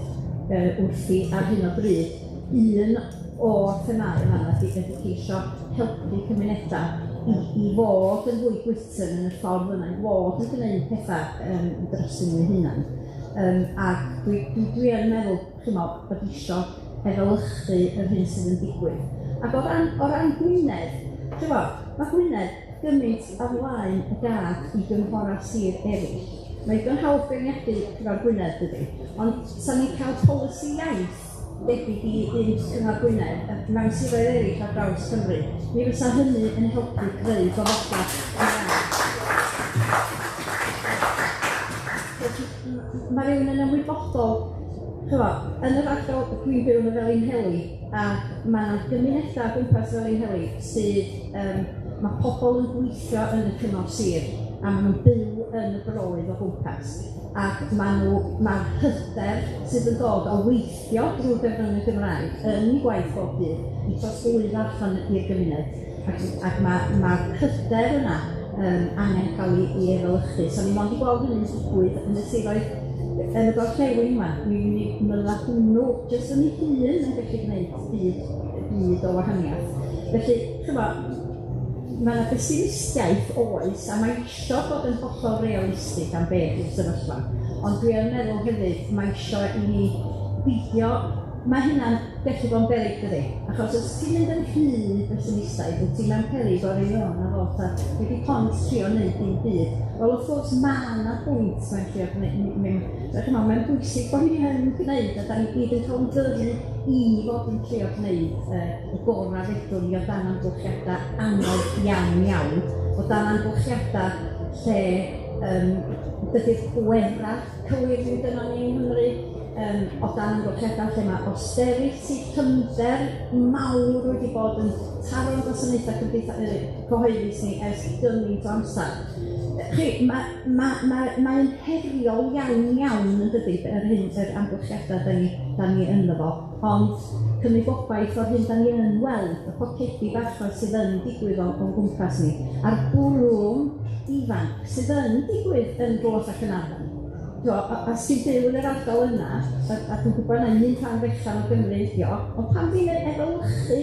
wrthi ar hyn o bryd, un o'r themâu yma ydy ceisio helpu cymunedau i fod yn fwy gwytn yn y ffordd yna, i fod yn gwneud pethau drosyn nhw eu hunain. A dwi yn meddwl, chimod, bod isio efelychu yr hyn sydd yn digwydd. Ac o ran Gwynedd, chimod, mae Gwynedd gymaint ar flaen y gad i gynghorau sir eraill. Mae digon hawdd beirniadu Cyngor Gwynedd, dydy, ond sa'n ni'n cael polisi iaith debyg i un Cyngor Gwynedd mewn siroedd eraill ar draws Cymru, mi fysa hynny yn helpu creu gofodau Cymraeg. Felly, mae rhywun yn ymwybodol, chimod, yn yr ardal dwi'n byw yn y Felinheli, a mae 'na gymunedau o gwmpas Felinheli sydd, mae pobl yn gweithio yn y cyngor sir, a maen nhw'n byw yn y broedd o gwmpas, ac maen nhw, mae'r hyder sydd yn dod o weithio drwy gyfrwng y Gymraeg yn eu gwaith bob dydd yn trosglwyddo allan i'r gymuned, ac mae'r hyder yna angen cael ei efelychu. So ni mond i gweld hynny'n digwydd yn y siroedd yn y gorllewin yma. Mi fydda hwnnw jyst yn ei hun yn gallu gwneud byd o wahaniaeth. Felly, chimod, mae yna besimistiaeth oes, a mae isio bod yn hollol realistig am beth yw'r sefyllfa. Ond dwi yn meddwl hefyd, mae isio i ni beidio, mae hynna'n gallu bod yn beryg, dydi? Achos os ti'n mynd yn rhy besimistaidd, wyt ti mewn peryg o roi o na fo, fatha, dwi 'di pont trio wneud dim byd. Wel, wrth gwrs, ma' 'na bwynt mewn trio gwneud, chimod, mae'n bwysig bod ni yn gwneud, a da ni gyd yn cael ein gyrru i fod yn trio gwneud y gorau fedrwn ni o dan amgylchiadau anodd iawn iawn, o dan amgylchiadau lle dydy'r pwerau cywir ddim gynnon ni yng Nghymru. o dan amgylchiadau lle mae austerity, llymder mawr wedi bod yn taro'n gwasanaethau cyhoeddus ni ers gymaint o amser. Chi, mae'n heriol iawn iawn yn dydi, yr hyn, yr amgylchiadau da ni ynddo fo, ond cymryd gobaith o'r hyn da ni yn weld, y pocedi bach sydd yn digwydd o'n gwmpas ni, a'r bwrlwm ifanc sydd yn digwydd yn Rhos ac yn Arfon. A sy'n byw yn yr ardal yna, a dwi'n gwybod na un rhan fechan o Gymru ydi o, ond pam ddim yn efelychu,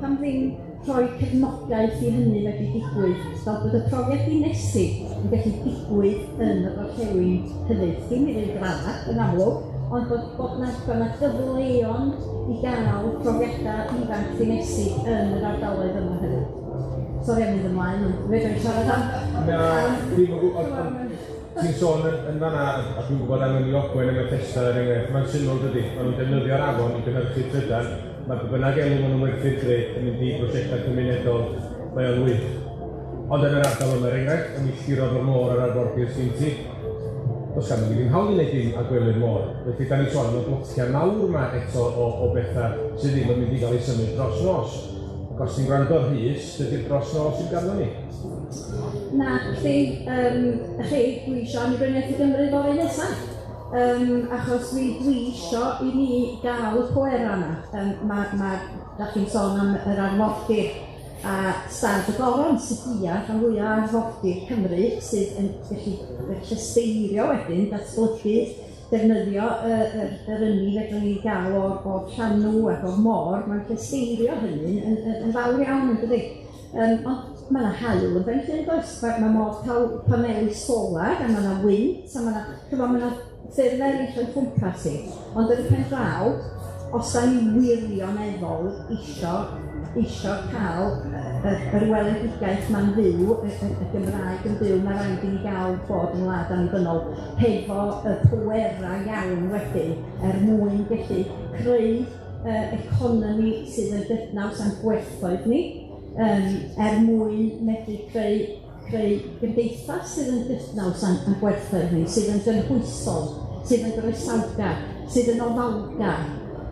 pam ddim rhoi cefnogaeth i hynny wedi digwydd, fel bod y profiad dinesig yn gallu digwydd yn y gorllewin hefyd, dim i ryw raddau yn amlwg, ond bod 'na gyfleon i gael profiadau ifanc dinesig yn yr ardaloedd yma hefyd. Sori am mynd ymlaen, ond fedra i siarad am... Na, ddim o gwbl. Ti'n sôn yn fanna, a dwi'n gwybod am Ynni Ogwen yn Bethesda er enghraifft, mae'n syml dydy, maen nhw'n defnyddio'r afon i gynhyrchu trydan, mae be bynnag elw maen nhw'n werthu'r grid yn mynd i brosiectau cymunedol, mae o'n wych. Ond yn yr ardal yma er enghraifft, y milltirodd o'r môr ar arfordir sgin ti, does ganddyn ni ddim hawl i wneud dim a gwely'r môr. Felly da ni'n sôn am y blociau mawr yma eto o bethau sydd ddim yn mynd i gael eu symud dros nos. Ac os ti'n gwrando ar Rhys, dydy'r dros nos sydd ganddo ni. Na, chdi, chi, dwi isio annibyniaeth i Gymru fory nesa. Achos dwi isio i ni gael y pwerau yna. Da chi'n sôn am yr arfordir a Stad y Goron sydd bia rhan fwyaf arfordir Cymru sydd yn gallu llesteirio wedyn, datblygu, defnyddio yr ynni fedrwn ni gael o'r llanw ac o'r môr, mae'n llesteirio hynny yn fawr iawn yn dydi. Ond mae yna haul yn Benllyn, does? Mae modd cael paneli solar, a mae yna wynt, a mae yna ffyrdd eraill o'n cwmpas i. Ond yn y pen draw, os da ni wirioneddol isio cael yr weledigaeth ma'n fyw, y Gymraeg yn byw, mae rhaid i ni gael bod yn wlad annibynnol hefo y pwerau iawn wedyn er mwyn gallu creu economi sydd yn gydnaws â'n gwerthoedd ni, er mwyn medru creu gymdeithas sydd yn gydnaws â'n gwerthoedd ni, sydd yn gynhwysol, sydd yn groesawgar, sydd yn ofalgar.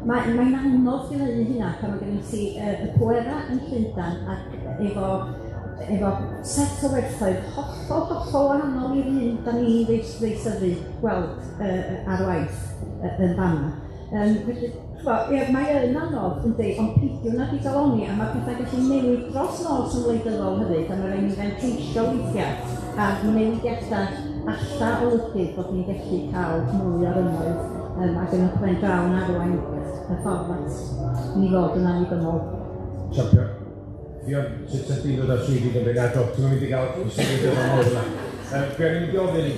Mae'n anodd gwneud hynna pan mae gen ti y pwerau yn Llundain ac efo set o werthoedd hollol, hollol wahanol i'r un da ni'n ddeisyfu gweld ar waith yn fan'na. Felly, mae yn anodd, yndi, ond peidiwn â digalonni, a mae pethau'n gallu newid dros nos yn wleidyddol hefyd, a mae rhaid ni fanteisio weithiau ar newidiadau alla olygu bod ni'n gallu cael mwy o rymoedd, ac yn y pen draw yn arwain y ffordd at ni fod yn annibynnol. Champion. Ffion, sut ydych chi'n dod â swyd i Gymru? Na, do, ti'n mynd i gael swyd i Gymru yma. Be o'n i'n mynd i ofyn,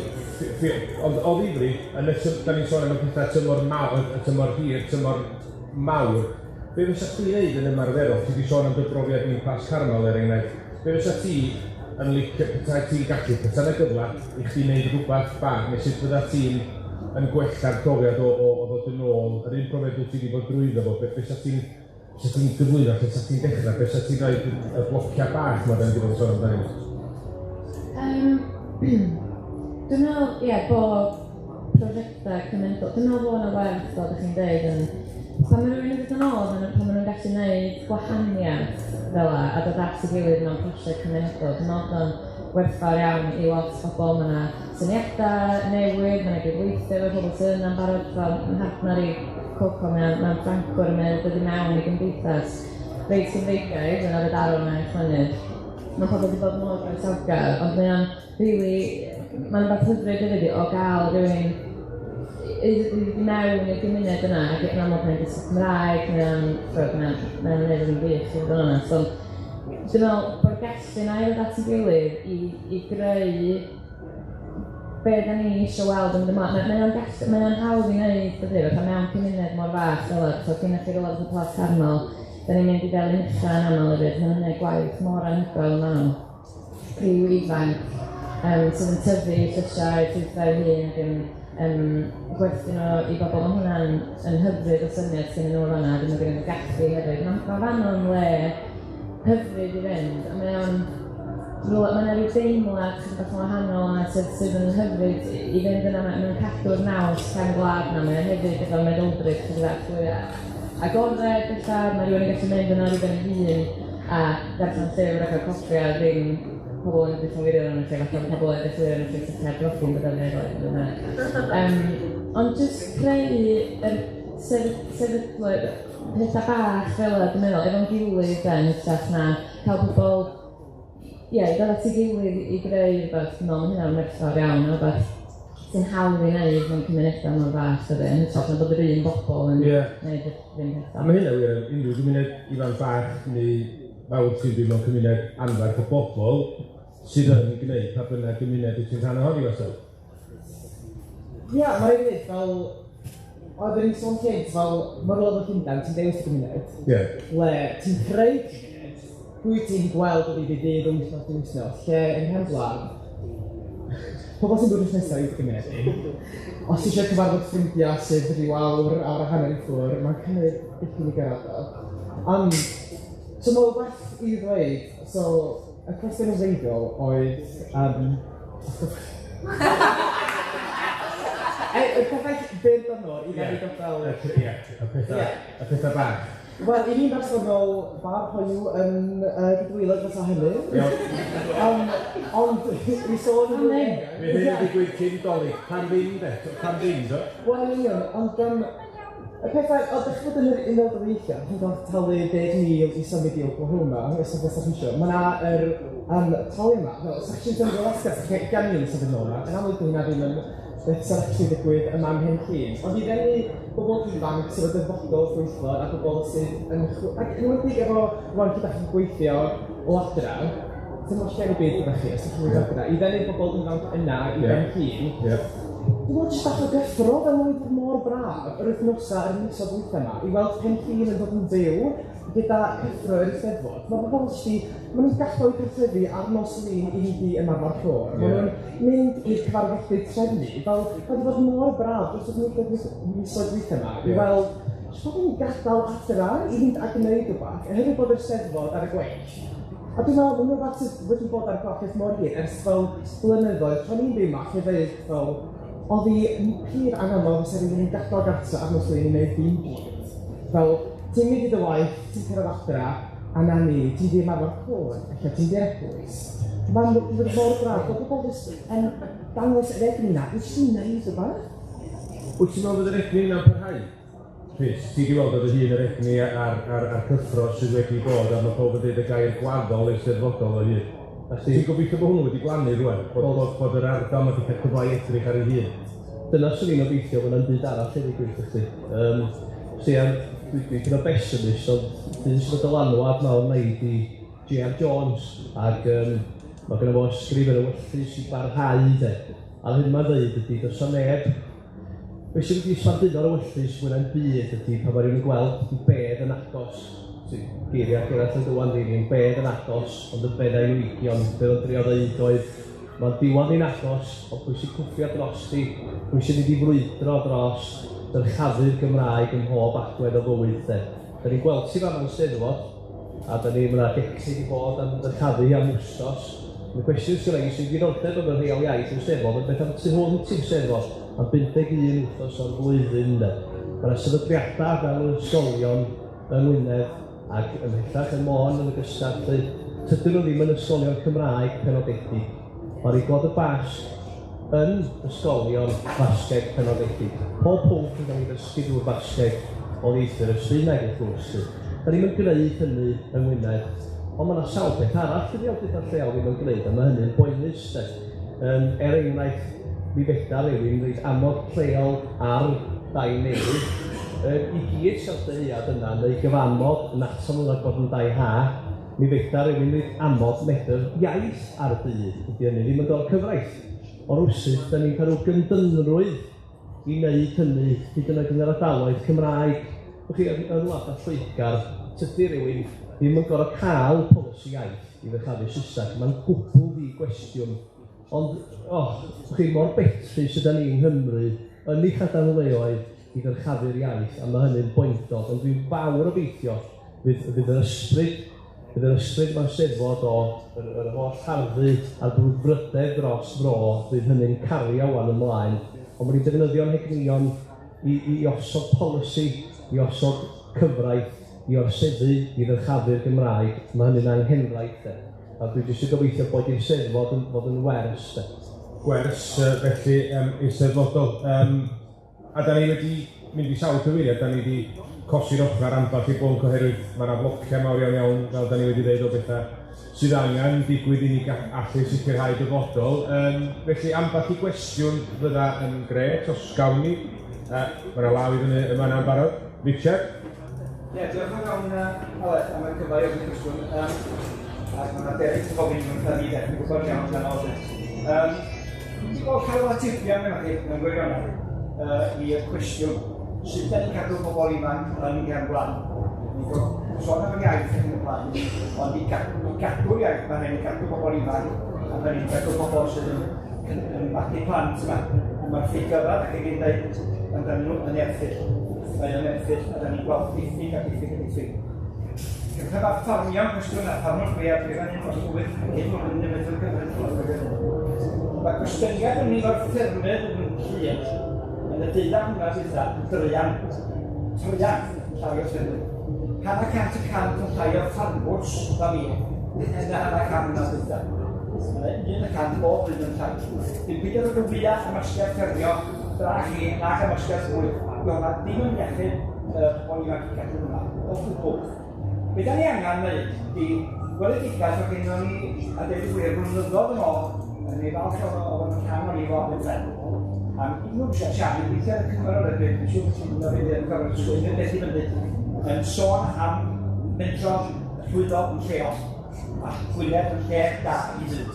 ond o ddifri, da ni'n sôn am y pethau tymor mawr, y tymor hir, tymor mawr. Be fysa chdi wneud yn ymarferol? Ti wedi sôn am dy brofiad ni'n Plas Carmel er enghraifft. Be fysa ti yn licio petai ti'n gallu, petai yna gyfle i chdi wneud rhywbeth bach, neu sut fydda ti'n yn gwella'r profiad o ddod yn ôl, yr un profiad wyt ti wedi bod drwyddo fo, be fysa ti'n gyflwyno, lle sa ti'n dechrau, be sa ti'n rhoi y blociau bach ma da ni wedi bod yn sôn amdanyn nhw? Dwi'n meddwl, ie, bod prosiectau cymunedol, dwi'n meddwl bod yna werth, fel ydych chi'n dweud, yn pan mae rhywun yn dod yn ôl, pan maen nhw'n gallu gwneud gwahaniaeth fel 'a, a dod at ei gilydd mewn prosiect cymunedol, dwi'n meddwl bod o'n werthfawr iawn i lot o bobl. Mae yna syniadau newydd, mae yna gydweithio efo pobl sydd yna'n barod, fel mhartner i Coco, mae'n Ffrancwr yn meddwl dod i mewn i gymdeithas reit Gymreigaidd yn Aberdaron mewn Chwenydd. Mae pobl wedi bod mor groesawgar, ond mae o'n rili, mae'n rhywbeth hyfryd hefyd o gael rhywun i mewn i'r gymuned yna, ac yn amlwg mae'n dysgu Cymraeg, mae'n gwneud yn wych, i fod yn onest. Ond dwi'n meddwl bod gallu yna i ddod at ei gilydd i greu be da ni eisiau weld yn mynd ymlaen. Mae o'n hawdd i wneud, dydy, fatha mewn cymuned mor fach fel yna, so gynnoch chi rywle fatha Plas Carmel, da ni'n mynd i Felin Ucha yn aml hefyd, maen nhw'n gwneud gwaith mor anhygoel yma nhw. Criw ifanc sydd yn tyfu llysiau, ffrwythau hun ac yn gwerthu nhw i bobl. Mae hwnna'n yn hyfryd o syniad sydd yn nhw fan'na, a mae gen nhw gaffi hefyd. Mae fan'na'n le hyfryd i fynd, a mae o'n Rhywle, mae yna rhyw deimlad chydig bach yn wahanol yna sydd, sydd yn hyfryd i fynd yna, mae'n cadw'r naws cefn gwlad yna, mae'n hefyd efo meddylfryd chydig bach fwy agored ella, mae rhywun yn gallu mynd yna ar ei ben ei hun a darllen llyfr a cael coffi a ddim pobl yn edrych yn wirion arno lle, fatha pobl yn edrych yn wirion arno lle sy'n cael broffi'n bod yn eraill yna. Ond jyst creu yr sefydlu pethau bach fel yna, dwi'n meddwl, efo'n gilydd de, yn hytrach na cael pobl ie, i ddod at ei gilydd i greu rhywbeth, dwi'n meddwl mae hynna'n werthfawr iawn, rhywbeth sy'n hawdd i wneud mewn cymunedau mor fach, dydy, yn hytrach na bod yr un bobl yn gwneud yr un pethau. A mae hynna wir yn unrhyw gymuned ifanc bach neu fawr sy'n byw mewn cymuned anferth o bobl sydd yn gwneud pa bynnag gymuned wyt ti'n rhan ohoni wastad. Ie, yeah, mae'n rhaid i ddweud, fel, oedden ni'n sôn cynt, fel, mor rôl o Llundain, ti'n dewis y gymuned. Ie. Yeah. Le ti'n creu cymuned, pwy ti'n gweld o ddydd i ddydd, o wythnos i wythnos, lle yng nghefn gwlad, pobl sy'n dod drws nesaf i dy gymuned di, os ti eisiau cyfarfod ffrindiau sydd rhyw awr, awr a hanner i ffwrdd, mae'n cymryd dipyn i gyrraedd o. So mae'n rhywbeth i ddweud, so y cwestiwn yn wreiddiol oedd, y pethau byr dynol i ddweud fel... Ie, y pethau, y pethau bach. Wel, i ni'n bersonol, bar hoyw yn gydwylog fatha hynny. Iawn. Ond i sôn yn Amen. Mae hyn yn digwydd cyn Dolig, pan ddim de, pan ddim, do? Wel, yn union, ond y pethau, o, dych chi'n bod yn yr Unol Daleithiau, chi'n gorfod talu 10,000 i symud i Oklahoma, os ydych chi'n isio. Mae yna yr talu yma, fel, os ydych chi'n symud o Alaska, os ydych chi'n 20,000 i symud nôl yma, yn amlwg dyw hynna ddim yn beth sy'n actually digwydd yma ym Mhen Llŷn. Ond i ddenu bobl ifanc sydd efo dyfodol ffrwythlon a bobl sydd yn ac yn enwedig efo rwan lle dach chi'n gweithio o adra, sy'n lot lle yn y byd gyda chi, os ydych chi'n gweithio adra, i ddenu bobl ifanc yna i Ben Llŷn. Dwi'n meddwl jyst bach o gyffro, fel mae'n bod mor braf yr wythnosau a'r misoedd dwytha yma, i weld Pen Llŷn yn dod yn fyw gyda cyffro yr Eisteddfod. Mae bobl jyst i, maen nhw'n gadael eu cartrefi ar nos Lun i fynd i ymarfer côr. Maen nhw'n mynd i'r cyfarfodydd trefnu. Fel, mae wedi bod mor braf dros y misoedd dwytha yma i weld jyst pobl yn gadael adra i fynd a gwneud rhywbeth, oherwydd bod yr Eisteddfod ar y gweill. A dwi'n meddwl, mae'n rhywbeth sydd wedi bod ar goll ers mor hir, ers fel blynyddoedd, pan i'n byw yma, lle ddeud fel, oedd hi pur anaml fysa rhywun yn gadael gartre ar nos Lun i wneud dim byd. Fel, ti'n mynd i dy waith, ti'n cyrraedd adra, a na ni, ti'n di ymarfer côr, ella ti'n di'r eglwys. Mae'n mor braf bod pobl jyst yn dangos yr egni na, i jyst i wneud rhywbeth. Wyt ti'n meddwl bod yr egni yna'n parhau? Rhys, ti 'di weld o dy hun yr egni a'r cyffro sydd wedi bod, a mae pawb yn dweud y gair gwaddol eisteddfodol o hyd. A ti? Ti'n gobeithio bod hwnnw wedi glannu rŵan, bod yr ardal 'ma 'di cael cyfle i edrych ar ei hun? Dyna swn i'n obeithio bod na'm byd arall yn digwydd i chdi. So ia, dwi'n dipyn o bessimist, ond un sydd wedi dylanwad mawr arna i 'di J.R. Jones, ac mae gynno fo ysgrif yn ewyllys i barhau de. A'r hyn mae'n ddeud ydy, does 'na neb. Be sydd wedi sbarduno'r ewyllys mwy na'm byd ydy pan mae rhywun yn gweld i bedd yn agos, geiriau Geraint yn Dywan rili, yn bedd yn agos, ond yn beddau enwigion, be oedd o'n drio ddeud oedd, mae'n diwedd ni'n agos, ond pwy sy'n cwffio dros di, pwy sy'n mynd i frwydro dros dyrchafu'r Gymraeg ym mhob agwedd o fywyd de. Da ni'n gweld ti fama'n Steddfod, a da ni, mae yna declyn i bod am ddyrchafu am wsos. Y cwestiwn sy'n rhaid sy'n diddordeb yn y rheol iaith yn Steddfod, ond beth am tu hwnt i'r Steddfod, am 51 wythnos o'r flwyddyn de. Mae yna sefydliadau fel yr ysgolion yng Ngwynedd ac ymhellach yn Môn yn ogystal, lle tydyn nhw ddim yn ysgolion Cymraeg penodedig. Mae rhaid gweld y Basg yn ysgolion Basgeg penodedig. Pob pwnc yn cael ei ddysgu drwy'r Basgeg o ieithoedd y Sbaeneg wrth gwrs. Da ni'm yn gwneud hynny yng Ngwynedd, ond mae yna sawl peth arall dydy awdurdod lleol ddim yn gwneud, a mae hynny'n boenus de. Er enghraifft, mi fedar rhywun roid amod lleol ar dai newydd, i gyd sy'n deuad yna, neu gyfamod yn atal nhw rhag bod yn dai ha, mi fedar rhywun roid amod medr iaith ar y byd, dydy hynny ddim yn dod cyfraith. O rywsut, da ni'n cael rhyw gyndynrwydd i wneud hynny, hyd yn oed yn yr ardaloedd Cymraeg. Wch chi, yn wlad a Lloegr, tydi rhywun ddim yn gorfod cael polisi iaith i ddyrchafu Saesneg, mae'n gwbl ddi-gwestiwn. Ond, oh, chi, mor betrus yda ni yng Nghymru yn ei chadarnleoedd i ddyrchafu'r iaith, a mae hynny'n boendod, ond dwi'n fawr obeithio fydd yr ysbryd Bydd yr ysbryd ma'n Steddfod o yr holl harddu a'r brwdfrydedd dros fro, fydd hynny'n cario wan ymlaen. Ond bod ni'n defnyddio'n hegnion i osod polisi, i osod cyfraith, i orseddu, i ddyrchafu'r Gymraeg, mae hynny'n anghenraid de. A dwi jyst yn gobeithio bod i'r Steddfod yn fod yn wers de. Gwers felly eisteddfodol. A da ni wedi mynd i sawl cyfeiriad, da ni wedi cosi'r ochr ambell i bwnc oherwydd mae yna flociau mawr iawn iawn, fel da ni wedi dweud, o bethau sydd angen digwydd i ni allu sicrhau dyfodol. Felly ambell i gwestiwn fydda yn grêt, os gawn ni. Mae yna law i fyny yma yna'n barod. Richard? Ie, diolch yn fawr Aled am y cyfle i ofyn cwestiwn. Ac mae yna deryg yn gofyn mewn lle fi, dwi'n gwybod iawn amdano fo. Dwi wedi gweld llawer o atebion gyda chi mewn gwirionedd i'r cwestiwn sut da ni'n cadw pobl ifanc yn gefn gwlad. Ni'n sôn am yr iaith ac yn y blaen, ond i gadw'r iaith, mae'n rhaid i gadw pobl ifanc, a mae'n rhaid i gadw pobl sydd yn magu plant yma. A mae'r ffigurau, da chi wedi dweud, amdanyn nhw yn erthyll. Mae o'n erthyll, a da ni'n gweld diffyg a diffyg a diffyg. Cyfrif ar ffarmio'n cwestiwn, a ffarmwr dwi, a dwi fan hyn dros 8 hyn o flwyddyn yn meddwl gyfrif. Mae gostyngiad yn nifer ffermydd yn Llŷn yn y 12 mlynedd dwytha yn druan, truan yn llai o ffermydd. 0.5% yn llai o ffarmwrs na fi yn y hanner can mlynedd dwytha. Mae 1% bob blwyddyn yn llai. Dim byd ar y fwyaf am ysgol ffermio dra chi nac am ysgol fwyd. Dyw hwnna ddim yn iechyd pobl ifanc i gadw yma, o gwbl. Be da ni angen wneud di gweledigaeth o gynnon ni, a deud y gwir, blynyddoedd yn ôl, yn ei falch iawn o fod yn rhan o'n i fo am y tren. Am unrhyw siarad, siarad, gweithio ar y cyngor o'r ydw, dwi'n siŵr ti'n mynd o'r hyn yn gorfod sgwyn yn beth i fyny, yn sôn am mentro llwyddo yn lleol, a Gwynedd yn lle da i fyw.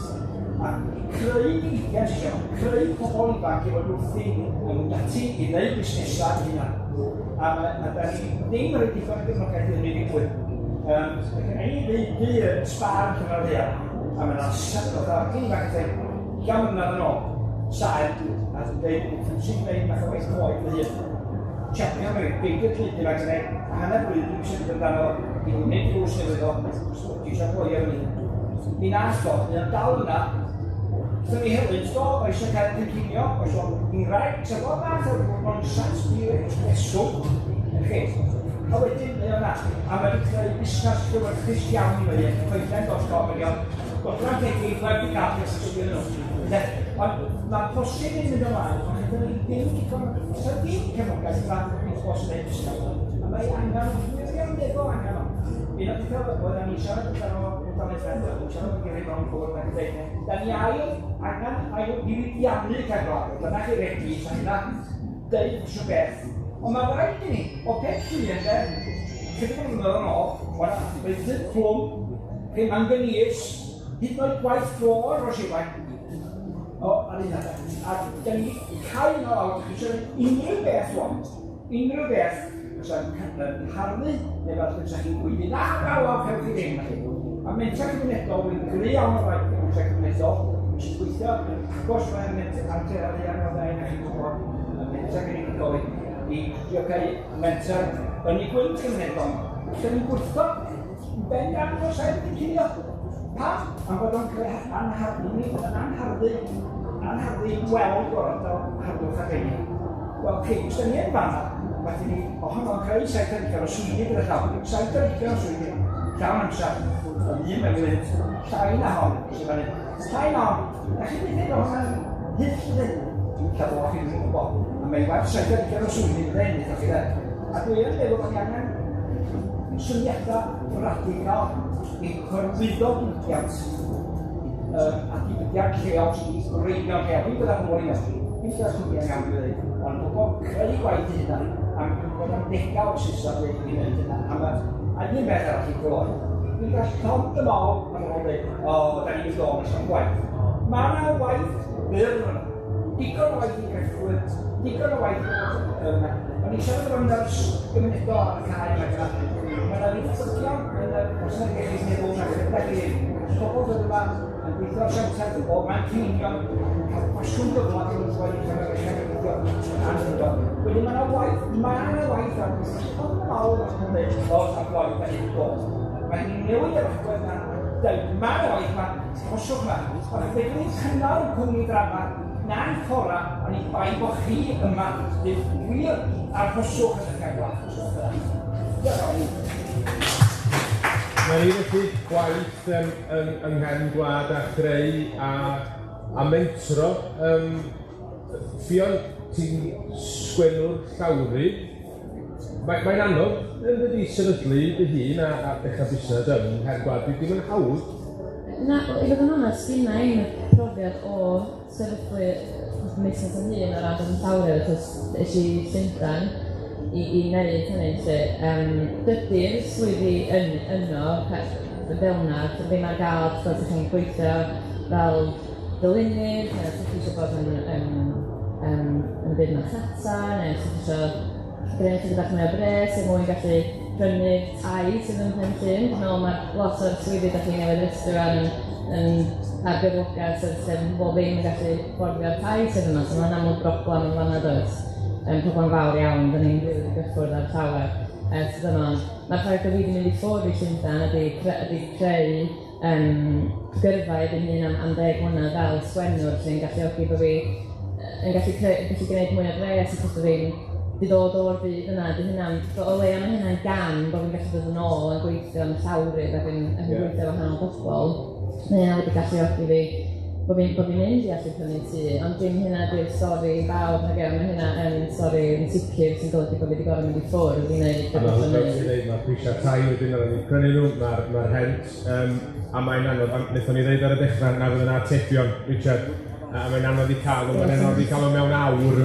A creu diwydiant isio, creu pobl ifanc i fod wrthi yn mynd ati i wneud busnesau eu hunan. A mae, a da ni ddim yn rhoi digon o gefnogaeth i hynny ddigwydd. Mae gen i ddeud yn sbar yn Llanfair Ddaear, a mae yna fatha cyn ifanc yn dweud, 20 mlynedd yn ôl, saer, a dwi'n dweud, dwi'n ffansi gwneud math o waith coed fy hun. Champion fi, beidio clwydi ifanc yn dweud, a hanner blwyddyn dwi'n eisiau mynd amdano, i wneud drws newydd o, dwi eisiau gloi ar hynny. Mi nath o, mae o'n dal yna. Wnaethon ni helynt do, o eisiau cael cynllunio, o eisiau Gymraeg, sef bob math o nonsens, di-reswm, yn chi. A wedyn, mae o'n na, a mae wedi creu busnes llewyrchus iawn i fyny, coedlen.com ydi o, godran cegin, gwerth i gael beth sydd nhw. Ond mae'n posib i mynd ymlaen, ond gyda ni ddim digon, os yna ddim cefnogaeth yma i bobl sy'n gwneud busnes. A mae angen, wirioneddol angen o. Un o'r pethau oedden ni'n siarad amdano o dan y ffen, oedden ni'n siarad am Gary Brown ffwrdd ac yn dweud, da ni ail, angen ail ddiwydiannu cefn gwlad. Dyna chi regi, sa hynna deud rhywbeth. Ond mae rhaid i ni, o peth llun de, chydig o flynyddoedd yn ôl, oedd yna beudydd plwm, rhai manganese, hyd yn oed gwaith glo dros Iwan. O, ar un adeg. A da ni cau yno lawr, chi eisiau unrhyw beth rwan, unrhyw beth, fysa'n harddu, neu fel fysa chi'n gweiddi, na, na, na, cewch chi ddim, chi. A menter cymunedol, wy'n gry iawn o'r blaid menter cymunedol, sy'n gweithio yn agos mae'n menter antur ar eang o'r ddau na chi'n gwybod, y menter gymunedol i drio cael menter yn ei gwynt cymunedol. Lle ni'n gwrthod yn bendant o'r sail cynllunio. Pam? Am fod o'n creu anharddu ni, yn anharddu, anharddu gweld o'r ardal harddwch a rheini. Wel, chi, os da ni yn fanna, mae ni ohono'n creu 70 o swyddi gyda llaw. 70 o swyddi, llawn amser. Ond un mewn wynt, llai na hon, sydd fan hyn. Llai na hon. Da chi'n mynd o hwnna'n hyll, dydy? Dwi'n cael o chi ddim yn gwybod. A mae werth 70 o swyddi gyda hyn, ydych chi dde. A dwi yn meddwl bod ni angen syniadau radical i hyrwyddo diwydiant a diwydiant lleol sydd wedi gwreiddio'n lleol. Dwi'n gyda pobl ifanc, ddim gyda cwmnïau iawn dwi'n dweud, ond pobl creu gwaith eu hunan, a dwi'n gwybod am ddegau o Saeson wedi gwneud hynna. A, ma, a un beth arall i gloi, dwi'n cael llond y mol pan pobl yn dweud, o, da ni'n mynd o'n llawn gwaith. Mae yna waith byr yna. Digon o waith i grefftwyr, digon o waith yna. O'n i'n siarad efo nyrs gymunedol ar y cae yma gyda. Mae yna ddiffygion yn y gwasanaeth iechyd meddwl na chyda chi ddim. Pobl dod yma yn gweithio ar siantaeth o Manceinion, yn cael ffasiwn gyflog yn gwaith yn yr eich gweithio yn anhygoel. Wedyn mae yna waith, mae yna waith ar ond mawr os yn dweud, o, sa'n gwaith da ni'n dod. Mae hi'n newid yr agwedd yna, dweud, mae'r waith yma, arhoswch yma. Ond fedrwn ni'n cynnal cwmni drama na'n cora, ond i bai bod chi yma, bydd wir arhoswch yn y cefn gwlad. Diolch yn fawr. Mae'n un felly gwaith yng nghefn gwlad a chreu a mentro. Ffion, ti'n sgwennwr llawrydd. Mae'n anodd yn dydi sefydlu dy hun a dechrau busnes yn nghefn gwlad. Dim yn hawdd. Na, i fod yn onest, gynna i'm profiad o sefydlu busnes yn hun o ran bod yn llawrydd, achos es i Llundain i wneud hynny. Lle. Dydy'r swyddi yn yno fel 'na, ddim ar gael, os ydych chi'n gweithio fel dylunydd, neu os ydych chi eisiau bod yn byd marchnata, neu os ydych chi eisiau gwneud chydig bach mwy o bres er mwyn gallu prynu tai sydd yn Pen Llŷn. Dwi'n meddwl mae lot o'r swyddi da chi newydd restru ar yn ar gyflogaeth sydd lle pobl ddim yn gallu fforddio'r tai sydd yma, so mae'n amlwg broblem yn fan'na does. Problem fawr iawn, da ni'n rili gyffwrdd ar llawer ers yma. Mae'r ffaith bod fi wedi mynd i ffwrdd i Llundain ydi creu gyrfa i fy hun am 10 mlynedd fel sgwennwr sy'n galluogi bod fi yn gallu gwneud mwy o bres achos bod fi'n wedi dod o'r byd yna. Di hynna'n, o leia mae hynna'n gam bod fi'n gallu dod yn ôl yn gweithio yn llawrydd ac yn gweithio efo wahanol bobl. Mae hynna wedi galluogi fi bod fi'n mynd i allu prynu tŷ, ond dim hynna di'r stori i bawb, nag e, mae hynna yn stori yn sicr sy'n golygu bod fi wedi gorfod mynd i ffwrdd i wneud A beth mae'n o'n rhywbeth neud. sy'n dweud, mae'r prisiau tai wedyn ar ôl prynu nhw, mae'r rhent, a mae'n anodd, a wnaethon ni ddeud ar y dechrau na fydd yna atebion, Richard, a mae'n anodd i cael nhw, mae'n anodd i cael nhw mewn awr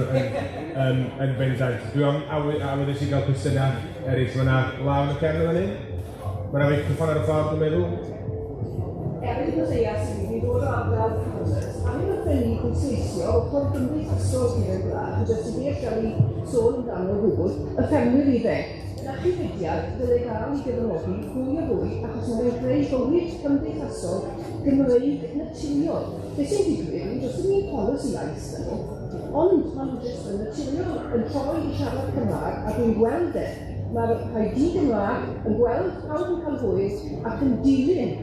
yn bendant. Dwi am awyddus i gael cwestiynau eraill, mae yna law yn y cefn yn fan hyn, mae yna feicroffon ar y ffordd, dwi'n meddwl. Erin Mathias i fi, dod o ardal Kansas, a ni'n ffynnu pwysleisio ochr gymdeithasol gyda'r gwlad, gyda sydd wedi cael ei sôn amdano o gwbl, y ffermwyr ifanc. Na chi fudiad ddylai gael ei gefnogi fwy a fwy, achos mae'n creu bywyd cymdeithasol Gymreig naturiol. Be sy'n digwydd yw, does dim un polisi iaith 'da nhw, ond maen nhw jyst yn naturiol yn troi i siarad Cymraeg, a dwi'n gweld e. Mae'r rhai di-Gymraeg yn gweld pawb yn cael hwyl ac yn dilyn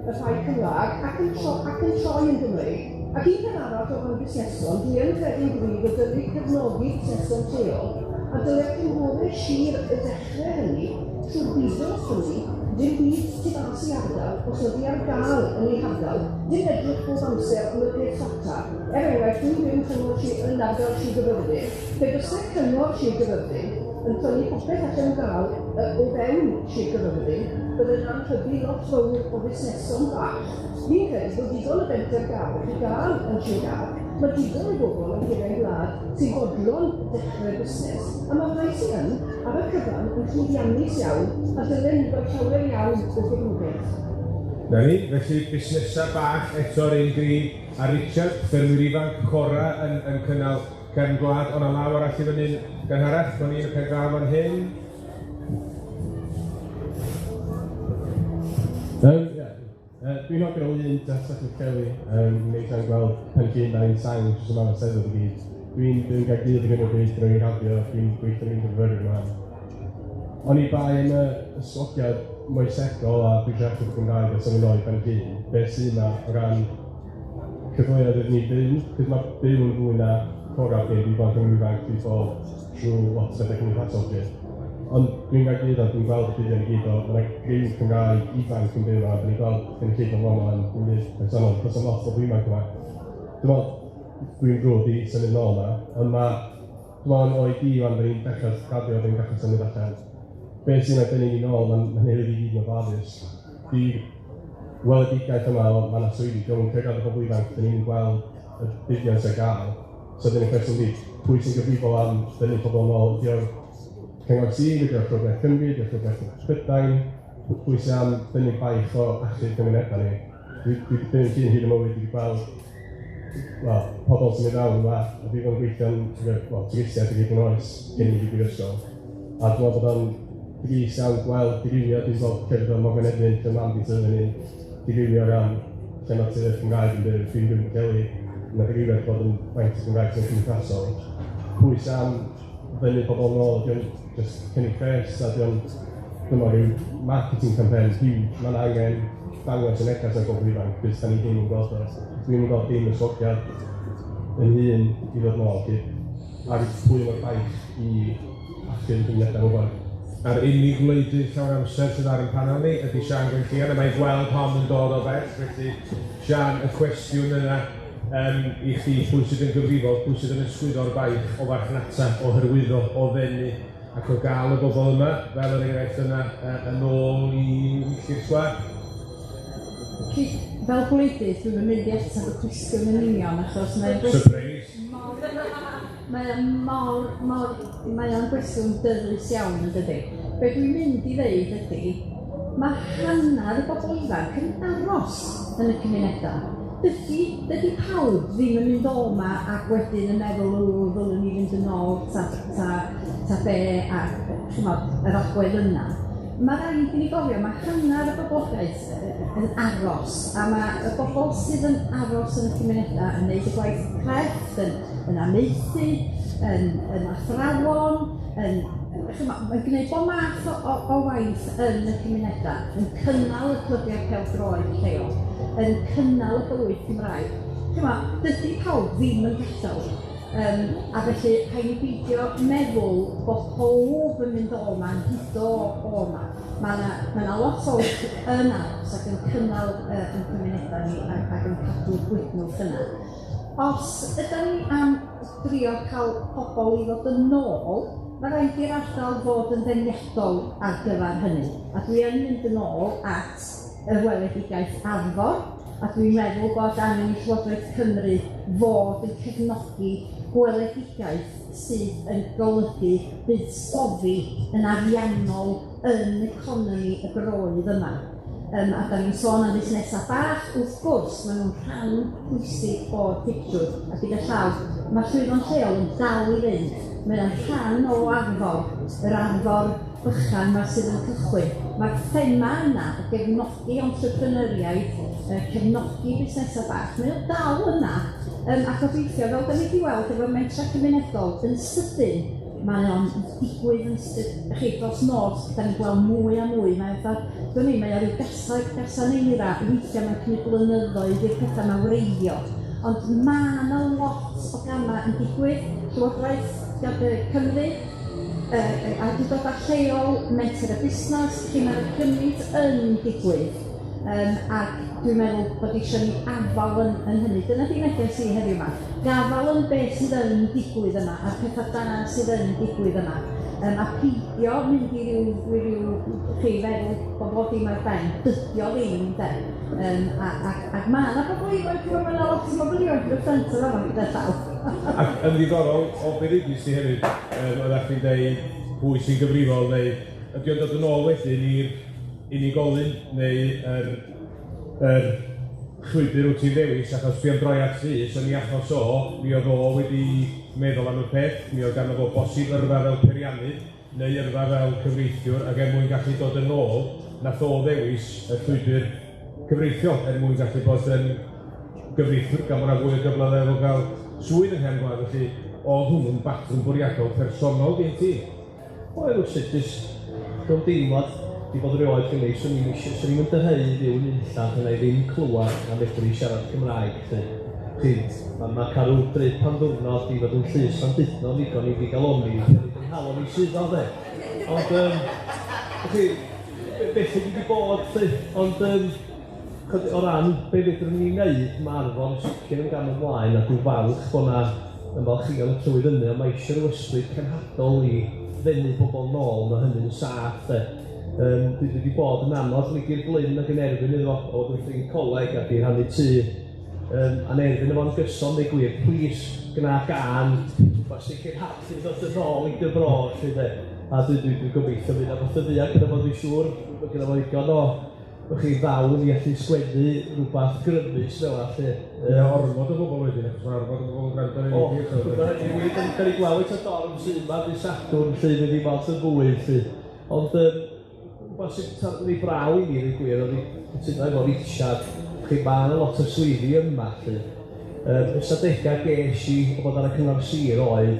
y rhai Cymraeg ac yn troi yn Gymreig. Ac un peth arall o ran busneson, dwi yn credu'n gryf y dylid cefnogi busneson lleol, a dylai'r cynghorau sir y dechrau hynny, trwy bido hynny, dim byd tu fas i ardal, os ydy ar gael yn ei hardal, dim edrych bob amser am y peth rhataf. Er enghraifft, dwi'n byw cyngor yn ardal Sir Gaerfyrddin, pe byse cyngor Sir Gaerfyrddin yn prynu popeth allan gael o fewn Sir Gaerfyrddin, bydde'n anhybu lot fawr o fusneson bach. Fi'n credu bod digon o fentergarwch i gael yn Sir Gâr, mae digon o bobl yn cefn gwlad sy'n fodlon dechrau busnes, a mae rhai sy'n yn, ar y cyfan, yn llwyddiannus iawn, a dylen ni gael llawer iawn o gefnogaeth. Na ni, felly busnesau bach eto'r un gri a Richard, ffermwyr ifanc Cora yn cynnal cefn gwlad, ond a law arall i fyny'n gynharach, o'n i'n y pen draw fan hyn. Dwi'n hogan o un Jess ac Kelly, neis iawn gweld Pen Llŷn da ni'n sang jyst yma o'r Steddfod i gyd. Dwi'n byw yn Gaerdydd ar hyn o bryd, dwi'n raddio, dwi'n gweithio yn myfyrwyr yma. O'n i bai yn y ysgogiad moesegol a dwi'n siarad efo Gymraeg a symud nôl i Pen Llŷn, beth sydd yma o ran cyfleoedd iddyn ni fyw, cos mae byw yn fwy na cora fi, dwi'n bod yn ifanc, dwi'n bod trwy lot o bethau cymdeithasol fi. Ond dwi'n Gaerdydd a dwi'n gweld y buddion i gyd o, mae yna griw Cymraeg ifanc yn byw yma, dwi'n gweld gynulleidfa fel yma yn byd personol, does 'na'm lot o bobl ifanc yma. Dwi'n meddwl, dwi'n frwd i symud nôl yma, ond mae, dwi'n meddwl yn oed i wan, da ni'n dechrau graddio, da ni'n dechrau symud allan. Be sy'n ei dynnu ni nôl, mae'n newid i gyd yn ofalus. Di'r weledigaeth yma o ma' 'na swyddi, dio'm yn cyrraedd y bobl ifanc, da ni'n gweld y buddion sy'n gael. So dyna'r cwestiwn fi, pwy sy'n gyfrifol am dynnu pobl nôl? Ydy o'r Cyngor Sir, ydy o'r Llywodraeth Cymru, ydy o'r Llywodraeth Prydain, pwy sy'n am dynnu baich o achub cymunedau ni? Dwi wedi byw yn Llŷn hyd y mywyd, dwi wedi gweld wel, pobl sy'n mynd fewn yma, a dwi wedi bod yn gweithio'n twristiaeth i gyd yn oes cyn i fi brifysgol. A dwi'n meddwl bod o'n drist iawn gweld dirywiad, dwi'n gweld cerdded o Morgan Edwin, lle mam fi'n tyfu fyny, dirywio o ran lle mae teuluoedd Cymraeg yn byw, dwi'n byw yn Pwllheli, mae dirywiad bod yn faint o Gymraeg sy'n cymdeithasol. Pwy sy'n am ddynnu pobl nôl, ydy o'n jyst cynnig pres, a ydy o'n Dyma ryw marketing campaign huge. Mae'n angen dangos y neges ar bobl ifanc, cos da ni ddim yn gweld o. Dwi'n yn gweld dim ysgogiad yn hun i ddod nôl. A pwy mae'r baich i achub y cymunedau mewn ffordd. A'r unig wleidydd llawn amser sydd ar ein panel ni ydy Siân Gwenllian, a mae'n gweld hon yn dod o bell, felly Siân, y cwestiwn yna i chdi, pwy sydd yn gyfrifol, pwy sydd yn ysgwyddo'r baich o farchnata, o hyrwyddo, o ddenu, ac o gael y bobl yma, fel yr enghraifft yna, yn ôl i Milltir Sgwâr? Fel gwleidydd, dwi'm yn mynd i ateb y cwestiwn yn union, achos mae'n Surprise! Mae o mor, mor, mae o'n gwestiwn dyrys iawn, yn dydi? Be dwi'n mynd i ddeud ydy, mae hanner y bobl ifanc yn aros yn y cymunedau. Dydy pawb ddim yn mynd o 'ma ac wedyn yn meddwl, o, ddylwn ni fynd yn ôl ta be, a chimod, yr agwedd yna. Mae rhaid i ni gofio, mae hanner y boblogaeth yn aros, a mae y bobl sydd yn aros yn y cymunedau yn gwneud y gwaith crefft, yn amaethu, yn athrawon, mae'n gwneud bob math o waith yn y cymunedau, yn cynnal y clybiau pêl-droed lleol, yn cynnal y bywyd Cymraeg. Chimod, dydy pawb ddim yn gadael, a felly rhaid ni beidio meddwl bod pawb yn mynd o 'ma, yn hudo o 'ma. Mae 'na lot o yn aros ac yn cynnal yn cymunedau ni ac yn cadw'r gwydnwch yna. Os ydyn ni am drio cael pobl i ddod yn ôl, mae rhaid i'r ardal fod yn ddeniadol ar gyfer hynny. A dwi yn mynd yn ôl at y weledigaeth Arfor, a dwi'n meddwl bod angen i Llywodraeth Cymru fod yn cefnogi gweledigaeth sydd yn golygu buddsoddi yn ariannol yn economi y broedd yma. A da ni'n sôn am fusnesau bach, wrth gwrs, maen nhw'n rhan pwysig o'r pictiwr, a gyda llaw, mae Llwyddo'n Lleol yn dal i fynd. Mae o'n rhan o Arfor, yr Arfor bychan 'ma sydd yn cychwyn. Mae'r thema yna o gefnogi entrepreneuriaid, cefnogi busnesau bach, mae o'n dal yna, a gobeithio, fel da ni wedi weld efo'r mentrau cymunedol, yn sydyn, mae o'n digwydd yn chi, dros nos, da ni'n gweld mwy a mwy. Mae fatha, dwi'n meddwl, mae o ryw gasan eira, weithiau mae'n cymryd blynyddoedd i'r pethau yma wreiddio. Ond mae yna lot o gamau yn digwydd. Llywodraeth Cymru, awdurdodau lleol, menter y busnes, lle mae'r gymaint yn digwydd. Ac dwi'n meddwl bod eisiau ni afal yn hynny. Dyna di neges i heddiw yma. Gafal yn beth sydd yn digwydd yma, a'r pethau da sydd yn digwydd yma. A peidio mynd i ryw chi feddwl bod bob dim ar ben. Dydy o ddim, de. Ac mae yna bobl ifanc, mae yna lot o bobl ifanc yn y ffrynt yma gyda llaw. Ac yn ddiddorol, o be ddudis ti hefyd, oeddech chi'n deud pwy sy'n gyfrifol, neu ydy o'n dod yn ôl wedyn i'r unigolyn neu yr llwybr wyt ti'n ddewis, achos dwi am droi at Rhys, yn ei achos o, mi oedd o wedi meddwl am y peth, mi oedd ganddo fo bosib yrfa fel peiriannydd neu yrfa fel cyfreithiwr, ac er mwyn gallu dod yn ôl, nath o ddewis y llwybr cyfreithiol er mwyn gallu bod yn gyfreithiwr, gan bod 'na fwy o gyfle efo gael swydd yng nghefn gwlad, felly oedd hwnnw'n batrwm bwriadol personol gen ti? Wel, rywsut, jyst dwi'n deimlad di bod rioed gen i, swn i'm yn dyheu i fyw yn unlla, yna i ddim clywed na medru siarad Cymraeg, lly. Chi, mae cael rhyw drip am ddiwrnod i fod yn llys Llandudno ddigon i ddigaloni, i yng nghalon i suddo, de. Ond, chi, beth ydy wedi bod, lly, ond o ran be fedrwn ni wneud, mae Arfor yn sicr yn gam ymlaen, a dwi'n falch bod 'na ymfalchïo yn y trywydd yna, ond mae eisiau rhyw ysbryd cenhadol i ddenu pobl nôl, mae hynny'n saff, de. Dwi wedi bod yn anodd Ligi'r Glyn ac yn erfyn iddo fo, o fod yn ffrind coleg ac i rhannu tŷ, a'n erfyn efo fo'n gyson, dweud gwir, plis gwna gân, rhywbeth sy'n cenhadu ddod yn ôl i dy fro, lly de. A dwi'n gobeithio fydd 'na wbath yn fuan gyda fo, dwi'n siŵr, gyda fo ddigon o chi ddawn i allu sgwennu rhywbeth grymus fel 'na, lly. Mae 'na ormod o bobl wedyn, achos mae ormod o bobl yn gwrando ar O, ni gyd. Da ni'n gweld y dorf sydd yma dydd Sadwrn, lly, fydd ddim lot yn fwy, lly. Ond rhywbeth sy'n rhoi braw i mi, ddweud gwir, oedd i cytuno efo Richard, chi, mae 'na lot o swyddi yma, lly. Ystadegau ges i o bod ar y cyngor sir oedd,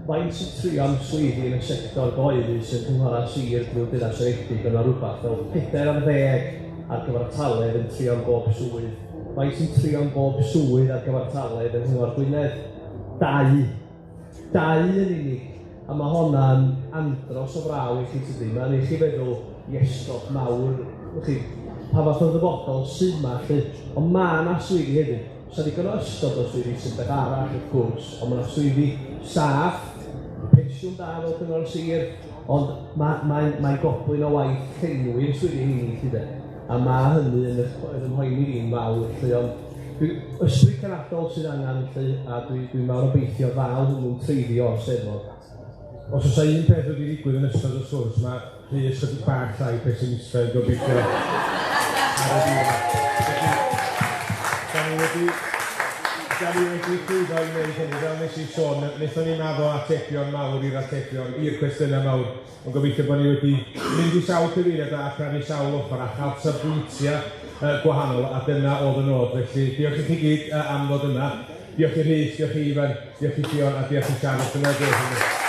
Faint sy'n trio am swyddi yn y sector gyhoeddus yn cynghorau sir drwy'r Deyrnas Unedig, oedd 'na rwbath fel 40 ar gyfartaledd yn trio am bob swydd. Faint sy'n trio am bob swydd ar gyfartaledd yng Nghyngor Gwynedd? 2. 2 yn unig. A mae honna'n andros o fraw i chi tydi. Mae'n neud chi feddwl, iesgob mawr, chi, pa fath o ddyfodol sydd 'ma lly. Ond mae 'na swyddi hefyd. Sa ddigon o ystod o swyddi sy'n beth arall wrth gwrs, ond mae 'na swyddi saff, pensiwn da fel cyngor sir, ond mae'n mae, mae goblyn o waith llenwi'r swyddi heini lly de. A mae hynny yn, yn ymhoeni fi'n fawr lly, ond dwi, ysbryd cenadol sydd angen lly, a dwi'n dwi mawr obeithio ddaw hwnnw'n treiddio o'r Steddfod. Os oes un peth wedi digwydd yn ystod y sgwrs, mae Rhys chydig bach llai pessimistaidd gobeithio ar y diwedd. Felly, da ni wedi, da ni wedi llwyddo i wneud hynny, fel nes i sôn, wnaethon ni'n addo atebion mawr i'r atebion, i'r cwestiynau mawr, ond gobeithio bod ni wedi mynd i sawl cyfeiriad a rhannu sawl ochr a chael safbwyntiau gwahanol, a dyna oedd y nod. Felly, diolch i chi gyd am ddod yma. Diolch i Rhys, diolch i Ifan, diolch i Ffion, a diolch i Sian. Dyna diolch i chi.